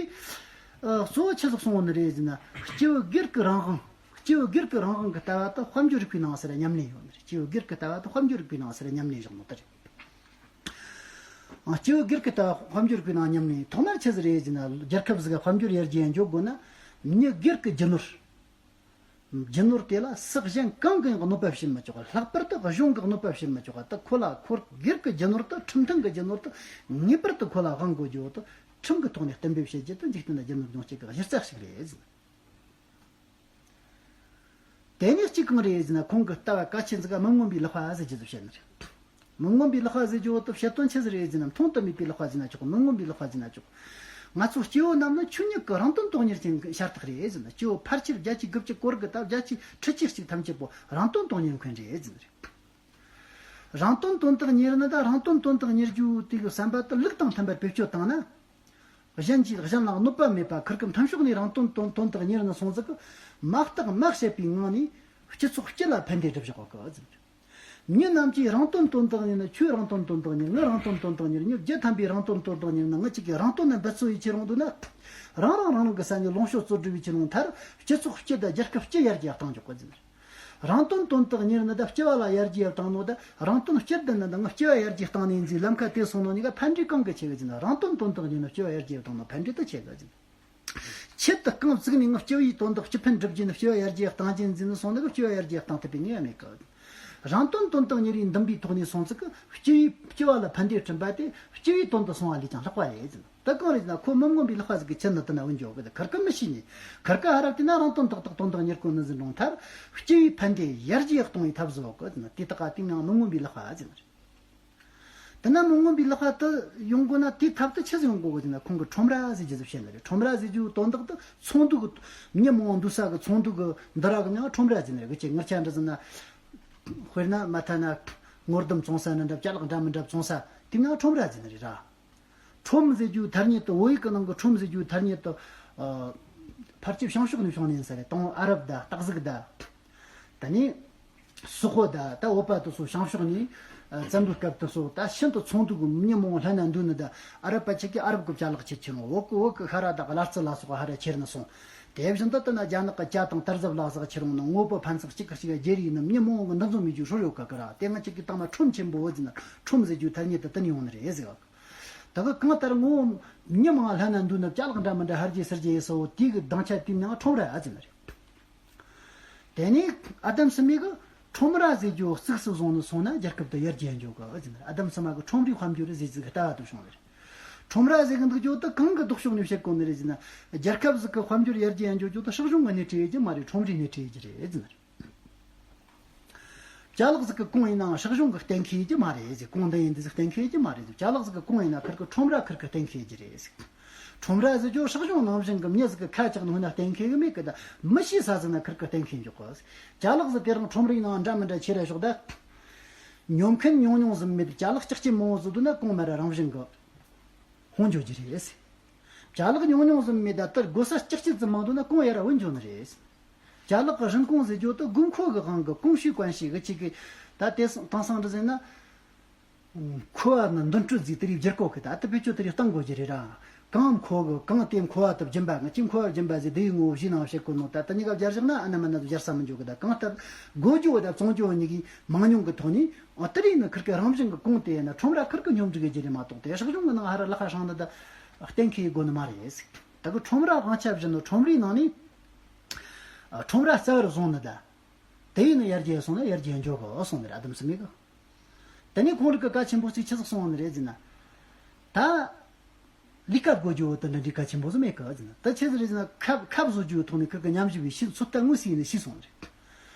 ཨ་གཙོ་བོ་ཆི་ཟིག་སོང་བ་ནི་རེད་ཟེར་ན། སྐྱེ་བོ་སྒེར་གྱི་རང་དབང་། སྐྱེ་བོ་སྒེར་གྱི་རང་དབང་གི་ལྟ་བ་དེ་དཔལ་འབྱོར་རིག་པའི་ནང་ཟེར་ཉམས་ལེན་ཡོད་ནི་རེད། སྐྱེ་བོ་སྒེར་གྱི་ལྟ་བ་དེ་དཔལ་འབྱོར་རིག་པའི་ནང་ཟེར་ཉམས་ལེན་བཞག་ནོ་དེ་རེད། ཨ་སྐྱེ་བོ་སྒེར་གྱི་ལྟ་བ་དཔལ་འབྱོར་རིག་པའི་ནང་ཉམས་ལེན། ཐོག་མར་ཆི་ཟིག་རེད་ཟེར་ན། རྒྱལ་ཁབ་ཟིག་ག་དཔལ་འབྱོར་ཡར་རྒྱས་འགྱོ་དགོས་ན། མྱི་སྒེར་གྱི་རྒྱུ་ནོར། རྒྱུ་ནོར་དེ་ལ་ཟོག་གཞན་གང་གིས་ཡང་གནོད་པ་བྱེད་མི་ཆོག་ག། ལྷག་པར་དུ་གཞུང་གིས་གནོད་པ་བྱེད་མི་ཆོག་ག། དེ་ཁོ་ལ་ཁོ་སྒེར་གྱི་རྒྱུ་ནོར་དེ། ཁྲིམས་མཐུན་གྱི་རྒྱུ་ནོར་དེ་ངེས་པར་དུ་ཁོ་ལ་དབང་དགོས་རྒྱུ་དེ། ཁྲིམས་ཀྱི་ཐོག་ནས་གཏན་འབེབས་བྱེད་རྒྱུ་དེ་འཇིག་རྟེན་ན་རྒྱུ་ནོར་ལྗོངས་སྤྱོད་ཀྱི་གཞི་རྩ་ཞིག་རེད་ཟེར། དེ་ནས་གཅིག་གང་རེད་ཟེར་ན། ཁོང་གི་ལྟ་བ་གལ་ཆེན་ཟིག་ག་མི་མངོན་པའི་ལག་པ་ཟེར་རྒྱུ་ཟིག་བཤད་ནི་རེད། མི་མངོན་པའི་ལག་པ་ཟེར་རྒྱུ་བོ་དེ་བཤད་དོན་ཆི་ཟིག་རེད་ཟེར་ན། མཐོང་དུ་མེད་པའི་ལག་པ་ཟེར་ན་ཆོག་མི་མངོན་པའི་ལག་པ་ཟེར་ན་ཆོག་ང་ཚོ་སྐྱེ་བོ་རྣམས་ནི་ཆོས་ཉིད་ཀྱི་རང་དོན་དོན་གཉེར་ཅན་གྱི་ཤ་སྟག་རེད་ཟེར་ན། སྐྱེ་བོ་ཕལ་ཆེར་བརྒྱ་ཆའི་དགུ་བཅུ་གོ་དགུ་དང་བརྒྱ་ཆའི་ཁྲི་གཅིག་གཅིག་ཐམས་ཅད་པོ་རང་དོན་དོན་གཉེར་མཁན་རེད་ཟེར་ནི་རེད། རང་དོན་དོན་དག་གཉེར་ནི་དང་། རང་དོན་དོན་དག་གཉེར་རྒྱུ་དེ་གི་བསམ་པ་དེ་ལུགས་དང་མཐུན་པར་བེད་སྤྱོད་བཏང་ན། གཞན་གྱིས་གཞན་ལ་གནོད་པ་མེད་པ། ཁུར་གི་མཐུན་ཕྱོགས་ནས་རང་དོན་དོན་དོན་དག་གཉེར་ནི་སོང་ཙི་གི། མ་བརྟགས་མ་དཔྱད་པའི་ངང་ནས་སྤྱི་ཚོགས་སྤྱི་ལ་ཕན་བདེ་སྒྲུབ་བཞག་གི་ཟེར། མྱི་རྣམས་ཀྱིས་རང་དོན་དོན་དག་གཉེར་ན། ཁྱོད་རང་དོན་དོན་དག་གཉེར། ངས་རང་དོན་དོན་དག་གཉེར། མྱི་བརྒྱ་ཐམ་པས་རང་དོན་དོན་དག་གཉེར་ན། ང་གཅིག་གིས་རང་དོན་ན་འབད་བརྩོན་ཡེད་ཁྱེར་འོང་དུས་ན། རང་རང་རང་རང་གི་ས་ནས་ལོངས་སྤྱོད་རྩོལ་སྒྲུབ་ཡེད་ཁྱེར་འོང་མཐར། སྤྱི་ཚོགས་སྤྱི་དང་རྒྱལ་ཁབ་སྤྱི་ཡར་རྒྱས་གཏང་འཇོག་གི་ཟེར། རང་དོན་དོན་དག་གཉེར་ནི་དང་སྤྱི་བ་ལ་ཡར་རྒྱས་བཏང་ནོ་དང་། རང་དོན་སྤྱིར་བསྡུ་ནི་དང་སྤྱི་བ་ཡར་རྒྱས་བཏང་ནས་འཛིན་ལམ་ཁ་དེ་སོང་ནོ་གཉིས་ཀ་ཕན་འབྲས་གང་གི་ཆེ་གི་ཟེར་ན། རང་དོན་དོན་དག་གཉེར་ནི་སྤྱི་བ་ཡར་རྒྱས་བཏང་ནོ་ཕན་འབྲས་དེ་ཆེ་གི་ཟེར། ཆེད་དུ་རྐང་བཙུགས་ནས་ངས་སྤྱི་བའི་དོན་དག་སྤྱི་ཕན་སྒྲུབ་རྒྱུ་ནི། སྤྱི་བ་ཡར་རྒྱས་གཏང་རྒྱུ་འཛིན་ནི་སོང་ནི་གི་སྤྱི་བ་ཡར་རྒྱས་གཏང་ཐུབ་པའི་ངེས་པ་མེད་གི། རང་དོན་དོན་དག་གཉེར་བའི་འདུན་པའི་ཐོག་ནས་སོང་ཙི་གི་སྤྱི་བའི་སྤྱི་བ་ལ་ཕན་བདེ་བསྐྲུན་པ་དེ་སྤྱི་བའི་དོན་དུ་སོང་བ་ལས་ཀྱང་ལྷག་པ་རེད་ཟེར། དེ་གང་རེད་ཟེར་ན། ཁོ་མི་མངོན་པའི་ལག་པ་ཟིག་གི་ཆེད་ནི་དེ་ན་འོན་འཇོག་གི། ཁུར་གི་མི་ཤེས་ནི། ཁུར་གི་ཧ་ར་དེ་ན་རང་དོན་ཏག་ཏག་དོན་དག་གཉེར་གོ་ནི་ཟིག་འགྲོ་མཐར། སྤྱི་བའི་ཕན་བདེ་ཡར་རྒྱས་གཏོང་བའི་ཐབས་བཟོ་གི་ཟེར་ན། དེ་དག་ག་དེ་ཡང་མི་མངོན་པའི་ལག་པ་ཟེར་ནི་རེད། དེ་ན་མི་མངོན་པའི་ལག་པ་དེ་ཡོང་དགོས་ན་དེའི་ཐབས་དེ་ཆི་ཟིག་ཡོང་དགོས་གི་ཟེར་ན། ཁོང་གིས་ཁྲོམ་ར་ཟེར་རྒྱུ་ཟིག་བཤད་ནི་རེད། ཁྲོམ་ར་ཟེར་རྒྱུའི་དོན་དག་དེ་ཚོང་འདུས་གི། མྱི་མང་པོ་འདུ་ས་གི་ཚོང་འདུས་གི་འདི་ར་གི་མྱིང་ཁྲོམ་ར་ཟེར་ནི་རེད། གི་ཅི་ངར་ཆ་འདྲ་ཟེར་ན། དཔེར་ན་མ་ཐ་ན་སྔོ་ལྡུམ་བཙོང་ས་ནི་འདྲ། ཅ་ལག་འདྲ་མི་འདྲ་བཙོང་ས་དེ་མྱིང་ཁྲོམ་ར་ཟེར་ནི་རེད་ར། ཁྲོམ་ཟེར་རྒྱུའི་ཐ་སྙད་དུ། བོད་ཡིག་གི་ནང་གི་ཁྲོམ་ཟེར་རྒྱུའི་ཐ་སྙད་དུ། ཨ། ཕལ་ཆེར་བྱང་ཕྱོགས་ནས་བྱུང་ནས་ཡིན་ས་རེད། དང་ཨ་རབ་དང་སྟག་གཟིག་དང་། ད་ནི། སོག་པོ་དང་ད་བོད་པ་དེ་ཚོ་བྱང་ཕྱོགས་ནས། ཨ། བཙན་པོའི་སྐབས་དེ་ཚོ་ད་ཤིན་ཏུ་ཚོང་དུས་ཀྱི་མྱི་མང་བོ་ལྷན་ན་འདུས་ནི་དང་། ཨ་རབ་པ་ཅིག་གིས་ཨ་རབ་ཀྱི་ཅ་ལག་ཁྱེར་ཁྱེར་འོང་། བོད་ཀྱི་བོད་ཀྱི་ཤ་ར་དང་གླ་རྩི་ལ་སོགས་པ་ཧ་ར་ཁྱེར་ནས་སོང་། དེ་བཞིན་དུ་ད་ནི་རྒྱ་ནག་གི་ཇ་དང་དར་ཟབ་ལ་སོགས་ཁྱེར་འོང་ན། དངོས་པོ་ཕན་ཚུན་གཅིག་གིས་གཅིག་བརྗེ་རེས་ནི་མྱི་མང་བོ་གི་འདུ་འཛོམས་མེད་རྒྱུའི་སྲོལ་ཡོད་གི་ར། དེ་ང་ཅག་གིས་དང་མ་ཁྲོམ་ཆེན་པོ་བོ་ཟེར་ན། ཁྲོམ་ཟེར་རྒྱུའི་ཐ་སྙད་དེ་དེ་ནས་ཡོང་ནི་རེད་ཟེར་བ། ད་གི་གང་ལྟར་ངོ་བོ་མྱི་མང་ལྷན་ན་འདུས་ནི་ཅ་ལག་འདྲ་མི་འདྲ་ཧར་རྒྱས་ཚུར་རྒྱས་ཡེ་སོ། དེ་གི་སྡིངས་ཆ་དེའི་མིང་ཁྲོམ་ར་ཨ་ཟེར་ནི་རེད། དེ་ནས་ཨ་དམ་སི་མི་གིས་ཁྲོམ་ར་ཟེར་རྒྱུ་གཙིགས་སུ་བཟུང་ནས་སོང་ན་རྒྱལ་ཁབ་དེ་ཡར་རྒྱས་འགྱོ་གི་ཨ་ཟེར་ནི་རེད། ཨ་དམ་སི་མ་གིས་ཁྲོམ་རའི་དཔལ་འབྱོར་ཟེར་ཟིག་ལྟ་བ་དུ་བྱུང་ནི་རེད། ཁྲོམ་ར་ཟེར་གི་འདུག་རྒྱུ་དེ་གང་གི་ལྡོག་ཕྱོགས་ནས་བཤད་གོ་ནི་རེད་ཟེར་ན། རྒྱལ་ཁབ་ཟིག་གི་དཔལ་འབྱོར་ཡར་རྒྱས་འགྱོ་རྒྱུ་དེ་སྲིད་གཞུང་གི་སྣེ་ཁྲིད་ཡེ་རྒྱུ་མ་རེད། ཁྲོམ་རའི་སྣེ་ཁྲིད་ཡེ་རྒྱུ་རེད་ཟེར་ནི་རེད། ཅ་ལག་ཟིག་གི་གོང་ཡིན་ནའང་སྲིད་གཞུང་གིས་གཏན་འཁེལ་རྒྱུ་མ་རེད་ཟེར། གོང་འདི་ཡིན་འདི་ཟིག་གཏན་འཁེལ་རྒྱུ་མ་རེད་ཟེར། ཅ་ལག་ཟིག་གི་གོང་ཡིན་ན་ཁིར་གི་ཁྲོམ་ར་ཁིར་གི་གཏན་འཁེལ་རྒྱུ་རེད་ཟེར། ཁྲོམ་ར་ཟེར་རྒྱུ་སྲིད་གཞུང་ནང་བཞིན་གི་མྱི་ཟིག་གི་ཁ་བཅག་ནས་ན་གཏན་འཁེལ་གི་མེད་གི། ད་མི་ཤེས་ས་ཟིག་ན་ཁིར་གི་གཏན་འཁེལ་འཇོག་གི་ཟེར། ཅ་ལག་ཟིག་དེ་རིང་ཁྲོམ་རའི་ནང་འདྲ་མི་འདྲ་ཁྱེར་ར་ཞོག་ད། ཉོ་མཁན་ཉུང་ཉུང་ཟིག་མེད། ཅ་ལག་ལྕགས་ཀྱི་མང་བོ་ཟིག་འདུག་ན་གོང་མ་ར་རང་བཞིན་གི་ཧོན་འཇོག་རྒྱུ་རེད་ཟེར། ཅ་ལག་ཉུང་ཉུང་ཟིག་མེད། ད་ལྟར་དགོས་ས་ལྕགས་ཀྱི་ཙམ་མང་འདུག་ན་གོང་ཡར་ར་བུད་འགྱོ་ནི་རེད་ཟེར། ཅ་ལག་གི་རིན་གོང་ཟེར་རྒྱུ་དེ་དགོས་མཁོ་གི་དབང་གིས་གོང་ཞུས་གོང་ཞུས་གི་ཅིག་གི། ད་དེ་སང་དེང་སང་འདྲ་ཟེར་ན། མཁོ་བ་ནི་འདོན་སྤྲོད་ཟིག་དེ་རིགས་བསྒྱུར་གོ་གི། ད་ལྟ་བེད་སྤྱོད་དེ་རིགས་གཏང་དགོས་རྒྱུ་རེད་ར། གང་མཁོ་གི། གང་དེ་མཁོ་བ་དེ་སྦྱིན་པ། ང་ཅི་མཁོ་བ་སྦྱིན་པ་ཟེར་དེའི་ངོ་བོ་གཞི་ནང་བཤད་གོ་ནོ། ད་ལྟ་གཉིས་ཀ་སྦྱར་བཞག་ན་ཨ་ན་མ་ན་དུ་སྦྱར་ས་མི་འཇོག་གི། ད་གང་ལྟར་དགོས་རྒྱུ་བོ་དང་བཙོང་རྒྱུ་བོ་གཉིས་ཀའི་མང་ཉུང་གི་ཐོག་ནས། ཨ། དེ་རིགས་ནི་ཁིར་གི་རང་བཞིན་གི་གོང་དེ་ཡིན་ན་ཁྲོམ་ར་ཁིར་གི་སྙོམས་སྒྲིག་གི་རྒྱུ་རེད་མ་གཏོགས། དེ་སྲིད་གཞུང་གི་ནང་ཧ་ར་ལག་ཁ་སྲང་ནི་ད་གཏན་འཁེལ་དགོས་ནི་མ་རེད་ཟེར། ད་གི་ཁྲོམ་ར་དབང་ཆ་བཞག་ནོ། ཁྲོམ་རའི་ནང་ནས། ཨ། ཁྲོམ་ར་རྩ་བར་བཟུང་ནི་ད། དེ་ཡིན་ན་ཡར་རྒྱས་སོང་ན་ཡར་རྒྱས་འགྱོ་གི་སོང་ནི་རེད། ཨ་དམ་སི་མི་གིས། དེ་ནས་ཁོང་རིགས་ཀྱི་གལ་ཆེན་པོ་གཅིག་ཆི་ཟིག་གསུངས་ནི་རེད་ཟེར་ན། ད། ལས་ཀ་དགོས་རྒྱུ་དེ་འདྲ་འདྲའི་གལ་ཆེན་པོ་ཟིག་མེད་གི་ཟེར་ན། ད་ཆི་ཟིག་རེད་ཟེར་ན། ཁབ་ཁབ་བཟོ་རྒྱུའི་ཐོག་ནས་ཁིར་གི་ཉམས་ཞིབ་བྱས། ཤེས་ཚོད་ལྟ་དངོས་སུ་ཡིན་ནས་ཤེས་སོང་ནི་རེད།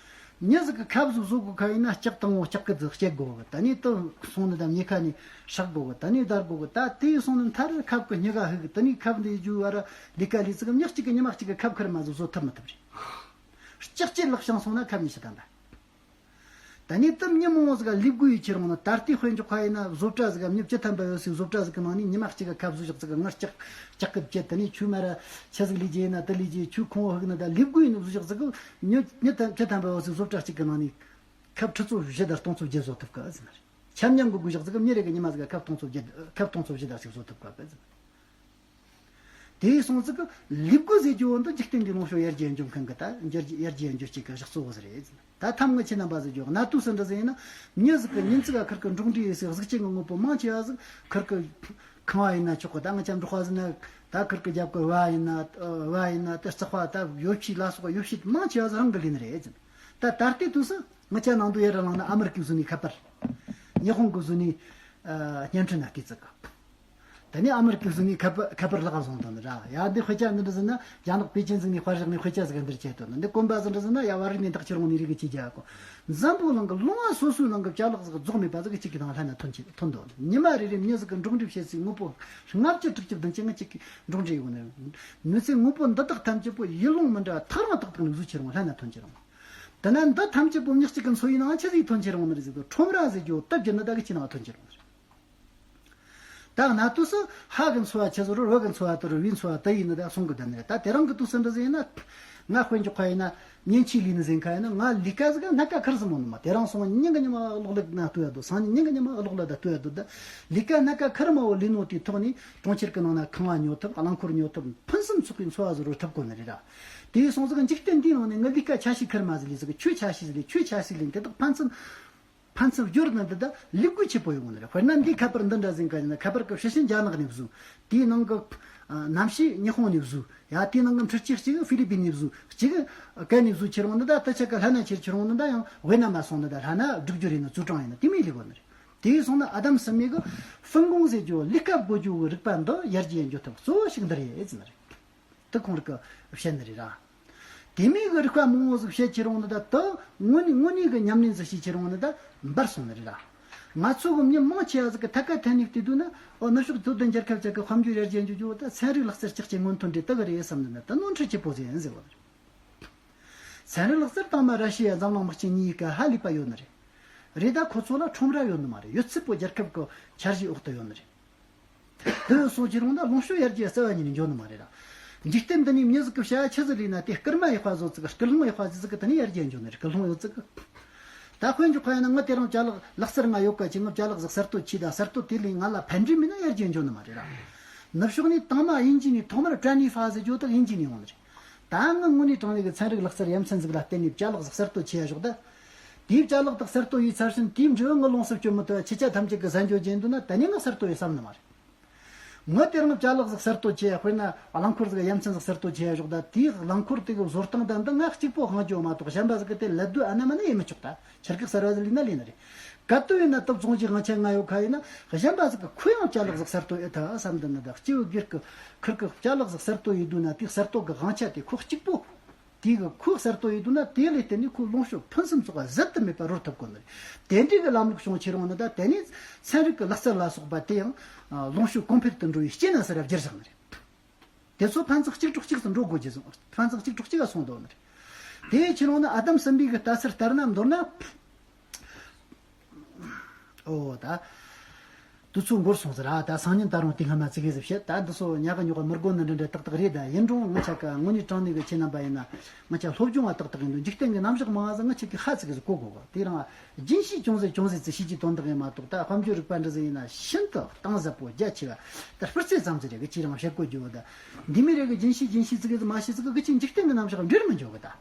མྱི་ཟིག་གིས་ཁབ་ཟིག་བཟོ་དགོས་ཁ་ཡིན་ན་ལྕགས་དང་པོ་ལྕགས་སྐུད་ཟིག་སྐྱེལ་དགོས་གི། ད་ནས་དེ་སོང་ནི་ད་མྱེ་ཁ་ནས་སྲེག་དགོས་གི། ད་ནས་བརྡར་དགོས་གི། ད་དེ་སོང་ནི་མཐར་ཁབ་གི་སྙི་ག་ཕུད་གི། ད་ནས་ཁབ་འདི་རྒྱུ་བར་ལས་ཀ་ལས་ཚིག་མྱི་གཅིག་གིས་ཉི་མ་གཅིག་གི་ཁབ་ཁེར་མ་ཟིག་བཟོ་ཐུབ་མི་ཐུབ་རེད། ལྕགས་ཀྱི་ལག་ཤང་སོང་ན་ཁབ་ཉི་ཤུ་ཐམ་པ། ད་ནས་དེ་མྱི་མང་བོ་ཟིག་ག་ལས་དགོས་ཡི་ཁྱེར་འོང་ན། ད་ལྟའི་དཔེ་འཇོག་ཁ་ཡིན་ན་བཟོ་གྲྭ་ཟིག་ག་མྱི་བཅུ་ཐམ་པ་ཡོད་སའི་བཟོ་གྲྭ་ཟིག་གི་ནང་ནས་ཉི་མ་གཅིག་གི་ཁབ་བཟོ་ཞག་ཟིག་གི་ངར་ལྕགས་ལྕགས་སྐུད་བཅད། ད་ནས་ཁྱོད་མ་ར་ཆི་ཟིག་ལས་རྒྱུ་ཡིན་ན་དེ་ལས་རྒྱུ། ཁྱོད་ཁང་བ་ཕུད་ན། ད་ལས་དགོས་ཡིན་ནི་བཟོ་ཞག་ཟིག་གི་མྱི་མྱི་ཐམ་བཅུ་ཐམ་པ་ཡོད་སའི་བཟོ་གྲྭ་གཅིག་གི་ནང་ནས་ཁབ་ཁྲི་ཚོ་བཞི་དང་སྟོང་ཚོ་བརྒྱད་བཟོ་ཐུབ་གི་ཟེར་ནི་རེད། ཆ་མཉམ་གི་དགོས་ཞག་ཟིག་གི་མྱི་རེ་གི་ཉི་མ་ཟིག་ག་ཁབ་སྟོང་ཚོ་བརྒྱད། ཁབ་སྟོང་ཚོ་བཞི་དང་ཞིག་བཟོ་ཐུབ་གི་ཟེར་ནི་རེད། དེ་སོང་ཙི་གི་ལས་དགོས་ཟེར་རྒྱུ་བོ་འདི་འཇིག་རྟེན་འདིའི་ལོངས་སྤྱོད་ཡར་རྒྱས་འགྱོ་མཁན་གི་ད་འགྱུར་ཡར་རྒྱས་འགྱུར་བྱེད་ཀྱི་གཞི་གཙོ་བོ་ཟིག་རེད། ད་ཐམ་ང་ཁྱེད་རྣམ་པ་ཟིག་འཇོག་གནའ་དུས་སུ་འདྲ་ཟིག་ཡིན་ན། མྱི་ཟིག་གི་ཉིན་ཙིག་ག་ཁིར་གི་འབྲོག་འདྲའི་ཡེ་སའི་གཟུགས་ཅན་གི་དངོས་པོ་མང་ཆེ་བ་ཟིག་ཁིར་གི་ཁང་བ་ཡིན་ན་ཆོག་གི། ད་ང་ཅག་འབྲོག་པ་ཟིག་ན་ད་ཁིར་གི་རྒྱབ་གི་བ་ཡིན་ན། ཨ། བ་ཡིན་ན། ད་རྩག་པ། ད་ཡོ་བྱད་ལ་སོགས་པ་ཡོ་བྱད་མང་ཆེ་བ་ཟིག་རང་གིས་ལས་ནི་རེད། ད་ད་ལྟའི་དུས་སུ་ང་ཅག་ནང་དུ་ཡར་ལངས་ན་ཨ་མི་རི་ཀས་བཟོས་ནི་ཁ་པར། ཉི་ཧོང་གིས་བཟོས་ནི། ཨ། བརྙན་འཕྲིན་ན་སྐད་ཙིག་གི། ད་ནི་ཨ་མི་རི་ཀས་བཟོས་ནི་ཁ་པར། ཁ་པར་ལག་བཟུང་བཏང་ནི་ར། ཡ། འདི་དཔེ་ཆ་འདི་འདྲ་ཟེར་ན། རྒྱ་ནག་པེ་ཅིན་ཟིག་ནས་དཔར་བཞག་ནི་དཔེ་ཆ་ཟིག་འདིར་བྱས་དོ་ནི། འདི་གོན་པ་ཟིག་འདྲ་ཟེར་ན། ཡ། བ་རི་ནས་བདག་ཁྱེར་འོང་ནི་རིགས་ཀྱི་ཅི་རྒྱ་གོ། འཛམ་བུ་གླིང་གི་ལུང་བ་སོ་སོའི་ནང་གི་ཅ་ལག་ཟིག་རྫོགས་མེད་པ་ཟིག་གཅིག་གི་ནང་ལྷན་ན་ཐོན་གྱི་ཐོན་དོ། ཉི་མ་རེ་རེ་མྱི་ཟིག་གི་འབྲོག་འདྲའི་བྱེད་སའི་དངོས་པོ་ལྔ་བཅུ་དྲུག་ཅུ་བདུན་ཅུ་ང་གཅིག་གི་འབྲོག་འདྲའི་ཡོད་ནི། མྱི་ཚེ་དངོས་པོ་འདི་དག་ཐམས་ཅད་པོ་ཡུལ་ལུང་མི་འདྲ་བ་ཐག་རིང་ཏག་ཏག་ནས་བཟོས་ཁྱེར་འོང་། ལྷན་ན་ཐོན་ཁྱེར་འོང་། དེ་ན་འདི་ཐམས་ཅད་པོ་མྱི་གཅིག་གི་འཚོ་བའི་ནང་ཆི་ཟིག་ཐོན་ཁྱེར་འོང་ནི་རེད་ཟེར་དུས། ཁྲོམ་ར་ཟེར་རྒྱུ་སྟབས་བསྒྱུར་ནི་ད་གི་ཅི་ནང་ཐོན་ཁྱེར་འོང་ནི་རེད། ད་གནའ་དུས་སུ་ཕ་གི་འཚོ་བ་ཆི་ཟིག་རེད། བུ་གི་འཚོ་བ་དེ་རེད། བུའི་འཚོ་བ་དེ་ཡིན་ནི་ད་གསུང་གི་བསྡད་ནི་རེད། ད་དེ་རིང་གི་དུས་སུ་འདྲ་ཟིག་ཡིན་ན། ང་དཔེ་འཇོག་ཁ་ཡིན་ན། མཉེན་ཆས་ལས་ནི་ཟེར་ཁ་ཡིན་ན། ང་ལས་ཀ་ཟིག་སྣ་ཁ་ཁུར་ཟིག་མོ་ནི་མ། དེ་རིང་སོང་ཉིན་གི་ཉི་མ་གློག་ཀླད་ན་ལྟོས་ཡ་དོ། སང་ཉིན་ཉིན་གི་ཉི་མ་གློག་ཀླད་ད་ལྟོས་ཡ་དོ། ད་ལས་ཀ་སྣ་ཁ་ཁུར་མ་བོ་ལས་ནོ་དེའི་ཐོག་ནས་གྲོང་ཁྱེར་གི་ནང་ན་ཁང་བ་ཉོ་ཐུབ། རླངས་འཁོར་ཉོ་ཐུབ། ཕུན་སུམ་ཚོགས་པའི་འཚོ་བ་ཟིག་རོལ་ཐུབ་གོ་ནི་རེད་ར། དེ་སོང་ཙང་འཇིག་རྟེན་འདིའི་ནང་ནས་ངའི་ལས་ཀ་ཆ་ཤས་ཁུར་མ་ཟིག་ལས་ཟིག་ཁྱོས་ཆ་ཤས་ཟིག་ལས། ཁྱོས་ཆ་ཤས་ལས། དེ་དག་ཕན་ཚུན། ཕན་ཚུན་སྦྱོར་ནི་འདི་ད་ལས་བགོ་ཆེ་པོ་ཡོང་ནི་རེད། དཔེར་ན་འདིའི་ཁ་པར་འདི་འདྲ་ཟིག་ག་ཡིན་ན། ཁ་པར་གི་ཧྲི་ཤིན་རྒྱ་ནག་ནས་བཟོས། དེའི་ནང་གི། ཨ། གནམ་གཤིས་ཉི་ཧོང་ནས་བཟོས། ཡ། དེའི་ནང་གི་འཕྲུལ་ཆས་གཅིག་ཧྥི་ལི་པིན་ནས་བཟོས། གཅིག་ག་ནས་བཟོས་ཁྱེར་འོང་ནི་ད། དེ་ཆ་ག་ལྷན་ན་ཁྱེར་ཁྱེར་འོང་ནི་ད། ཡང་ཝེ་ན་མ་སོང་ནི་ད། ལྷན་ན་སྒྲིག་སྦྱོར་ཡིན་ན་ཙུའུ་ཀྲང་ཡིན་ན་དེ་མོ་ལས་གོ་ནི་རེད། དེ་སོང་ན་ཨ་དམ་སི་མི་གིས་ཧྥུན་ཀུང་ཟེར་རྒྱུ་ལས་ཀ་བགོ་རྒྱུ་གི་རིག་པ་འདི་ཡར་རྒྱས་འགྱོ་ཐབས་གཙོ་བོ་ཞིག་འདི་རེད་ཟེར་ནི་རེད། དེ་ཁོང་རང་གིས་བཤད་ནི་རེད་ར། དེ་མིན་གྱི་རིག་པ་མང་བོ་ཟིག་བཤད་ཁྱེར་འོང་ནི་ད། དེ་དངོས་གནས་དངོས་གནས་ཀྱི་ཉམས་ལེན་ཟིག་བྱེད་ཁྱེར་འོང་ནི་ད་འབར་སོང་ནི་རེད་ར། ང་ཚོ་གི་མྱི་མང་ཆེ་བ་ཟིག་གིས་ཐད་ཀ་ཐད་ནས་བལྟས་དུས་ན། ཨོ། ནུབ་ཕྱོགས་དོ་དན་རྒྱལ་ཁབ་ཅིག་གི་དཔལ་འབྱོར་ཡར་རྒྱས་འགྱོ་རྒྱུ་བོ་ད་ཚན་རིག་ལག་རྩལ་ལྕགས་ཀྱི་སྔོན་ཐོན་འདྲ་དེ་གི་རེད་བསམ་ནི་ན། དེ་ནོར་འཁྲུལ་ཆེ་པོ་ཟིག་ཡིན་ཟེར་བ་རེད། ཚན་རིག་ལག་རྩལ་དང་མ་ར་ཤི་ཡ་འཛམ་གླིང་དམག་ཆེན་གཉིས་ཀ་ཧ་ལས་པ་ཡོད་ནི་རེད། རེད། ད་ཁོ་ཚོ་ལ་ཁྲོམ་ར་ཡོད་ནི་མ་རེད། ཡོད་ཚད་པོ་རྒྱལ་ཁབ་གི་འཆར་གཞིའི་འོག་ཏུ་ཡོད་ནི་རེད། དེ་སོང་ཁྱེར་ཡོང་ན་ལོངས་སྤྱོད་ཡར་རྒྱས་རྩ་བ་ཉིད་ནས་འགྱོ་ནི་མ་རེད་ར། འཇིག་རྟེན་འདི་ནས་མྱི་ཟིག་གི་བྱ་བ་ཆི་ཟིག་ལས་ན་དེ་སྐར་མ་ཡག་པ་བཟོ་ཙིག་སྐུལ་སློང་ཡག་པ་ཟིག་གི་དེ་ནས་ཡར་རྒྱས་འགྱོ་ནི་རེད། སྐུལ་སློང་ཡོད་ཙིག་ད་དཔེ་འཇོག་པ་ཡིན་ན་ང་དེ་རིང་ཅ་ལག་ལག་རྩལ་ང་ཡོད་ཀ་ཅིག་ང་ཅ་ལག་ཟིག་གསར་གཏོད་བྱས་ད་གསར་གཏོད་དེ་ལས་ང་ལ་ཕན་འབྲས་མེད་ན་ཡར་རྒྱས་འགྱོ་ནི་མ་རེད་ར། ནུབ་ཕྱོགས་ནས་དང་མ་དབྱིན་ཇི་ནས་ཐོག་མར་བཀྲ་ནི་ཧྥ་ཟེར་རྒྱུ་དག་དབྱིན་ཇི་ནས་ཡོང་ནི་རེད། ད་ང་དངོས་གནས་དྲང་གནས་ཀྱི་ཚན་རིག་ལག་རྩལ་ཡ་མཚན་ཟིག་ལ་བརྟེན་ནས་ཅ་ལག་ཟིག་གསར་གཏོད་བྱེད་ཡ་ཞོག་ད། དེའི་ཅ་ལག་དག་གསར་གཏོད་ཡས་ཚར་ཕྱིན་དེའི་འབྲས་བུ་ང་ལོངས་སུ་སྤྱོད་མི་ཐུབ་ཡ་ཁྱེད་ཅག་ཐམས་ཅད་ཀྱི་ཟ་འགྱོ་རྒྱུ་ཡིན་འདུག་ན་ད་ནི་ང་གསར་གཏོད་ཡས་བསམ་ནི་མ་རེད། ངས་དེ་རིང་ཅ་ལག་ཟིག་གསར་གཏོད་བྱས་དཔེར་ན་རླངས་འཁོར་ཟིག་ཡ་མཚན་ཟིག་གསར་གཏོད་བྱས་ཡ་ཞོག་ད་དེའི་རླངས་འཁོར་དེ་གི་བཟོ་སྟངས་དང་འདི་ང་གཅིག་པོ་དབང་བསྒྱུར་མ་གཏོགས་གཞན་པ་ཟིག་གི་དེ་ལད་ཟློས་ཨ་ན་མ་ན་ཡེ་མི་ཆོག་ད་ཆེར་ཁག་གསར་བ་ཟིག་ལས་ན་ལས་ན་རེད། ག་དུས་ཡིན་ན་སྟོབས་བཟང་གི་དབང་ཆ་ང་ཡོད་ཁ་ཡིན་ན་གཞན་པ་ཟིག་གི་ཁོ་ཡང་ཅ་ལག་ཟིག་གསར་གཏོད་ཨེ་ཐུབ་བསམ་འདི་ནི་ད་སྐྱེ་བོ་སྒེར་གི་ཁུར་གི་ཅ་ལག་ཟིག་གསར་གཏོད་ཡེ་འདུག་ན་དེ་གསར་གཏོད་གི་དབང་ཆ་དེ་ཁོ་གཅིག་པོ། དེ་གི་ཁོས་གསར་གཏོད་ཡེ་འདུག་ན་དེ་ལས་བརྟེན་ནས་ཁོའི་ལོངས་སྤྱོད་ཕུན་སུམ་ཚོགས་པ་ཟད་དུ་མེད་པ་རོལ་ཐུབ་དགོས་ནི་རེད། དེ་འདྲའི་གི་ལམ་ལུགས་བྱུང་ཁྱེར་ཡོང་ནི་ད་དེ་ནས་ཚན་རིག་གི་ལག་རྩལ་ལ་སོགས་པ་དེ་ཡང་ལོངས་སྤྱོད་གོང་འཕེལ་དུ་འགྲོ་བའི་རྐྱེན་ན་ཟེར་བ་བསྒྱུར་བཞག་ནི་རེད། དེ་ཚོ་ཕན་ཚུན་གཅིག་གྲོགས་གཅིག་ཏུ་འགྲོ་དགོས་ཀྱི་བཟུང་ཕན་ཚུན་གཅིག་གྲོགས་གཅིག་ག་སོང་འདུག་ནི་རེད། དེ་ཁྱེར་ཡོང་ན་ཨ་དམ་སམ་བྷི་གི་ལྟ་ཚུལ་ལྟར་ན་མདོར་ན། ཨོ་ད། དུས་ཚོད་འགོར་སོང་ཟེར་ཨ་ད་སང་ཉིན་ད་རུང་དེ་སྔ་མ་ཙི་གེ་ཟིག་བཤད་ད་འདི་ཚོ་ཉག་གི་ཉོག་གི་མི་དགོས་ནི་འདྲ་འདྲ་ཏག་ཏག་རེད། ད་ཡིན་རུང་ངི་ཆ་ག་དངོས་གནས་དྲང་གནས་གི་ཁྱེད་རྣམ་པ་ཡིན་ན་ངི་ཆ་སློབ་སྦྱོང་བ་ཏག་ཏག་ཡིན་འདུག་འཇིག་རྟེན་གི་རྣམ་གཞག་མང་བ་ཟིག་ངི་ཆ་གི་ཧ་ཙི་གེ་ཟིག་གོ་དགོས་གི་དེ་རང་རྒྱུན་ཤེས་ཅུང་ཟད་ཅུང་ཟད་ཙི་ཤེས་ཀྱི་དོན་དག་ཡིན་མ་གཏོགས་ད་དཔལ་འབྱོར་རིག་པ་འདྲ་ཟིག་ཡིན་ན་ཤིན་ཏུ་གཏིང་ཟབ་པོ་རྒྱ་ཆེ་བ་ད་སྤུས་ཚད་ཙམ་ཟིག་རེད་གི་ཁྱེད་རང་བཤད་གོ་རྒྱུ་བོ་ད་འདི་མི་རེ་གི་རྒྱུན་ཤེས་རྒྱུན་ཤེས་ཙི་གེ་ཟིག་མ་ཤེས་ཙི་གེ་གི་ཆེ་འཇིག་རྟེན་གི་རྣམ་གཞག་འབྲེལ་མི་འཇོག་གི་ད།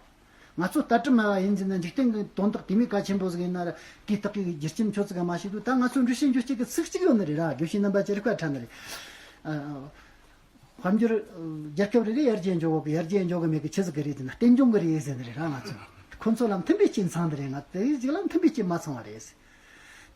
ང་ཚོ་ལྟ་གྲུབ་སྨྲ་བ་ཡིན་ཟེར་ན་འཇིག་རྟེན་གྱི་དོན་དག་དེ་མོ་གལ་ཆེན་པོ་ཟིག་ཡིན་ན་ར་དེའི་རྟགས་ཀྱི་རྒྱུ་རྐྱེན་ཁྱོད་ཚོ་ག་མ་ཤེས་དུས་ད་ང་ཚོ་འགྲུལ་བཞུད་འགྱོ་སྤྱད་ཀྱི་ཚིག་གཅིག་ཡོད་ནི་རེད་ར། དགེ་བཤེས་རྣམ་པ་ཅི་རིག་པ་ཁྲ་ནི་རེད། ཨ། དཔལ་འབྱོར་རྒྱལ་ཁབ་རེ་རེ་ཡར་རྒྱས་འགྱོ་གི་ཡར་རྒྱས་འགྱོ་གི་མེད་གི་ཆི་ཟིག་གི་རེད་ཟེར་ན་རྟེན་འབྱུང་གི་རེད་ཟེར་ནི་རེད་ར། ང་ཚོ་ཁོ་ཚོ་ལ་མཐུན་པའི་རྐྱེན་ཚང་ནི་རེད། ང་དེ་ཟིག་ལ་མཐུན་པའི་རྐྱེན་མ་ཚང་བ་རེད་ཟེར།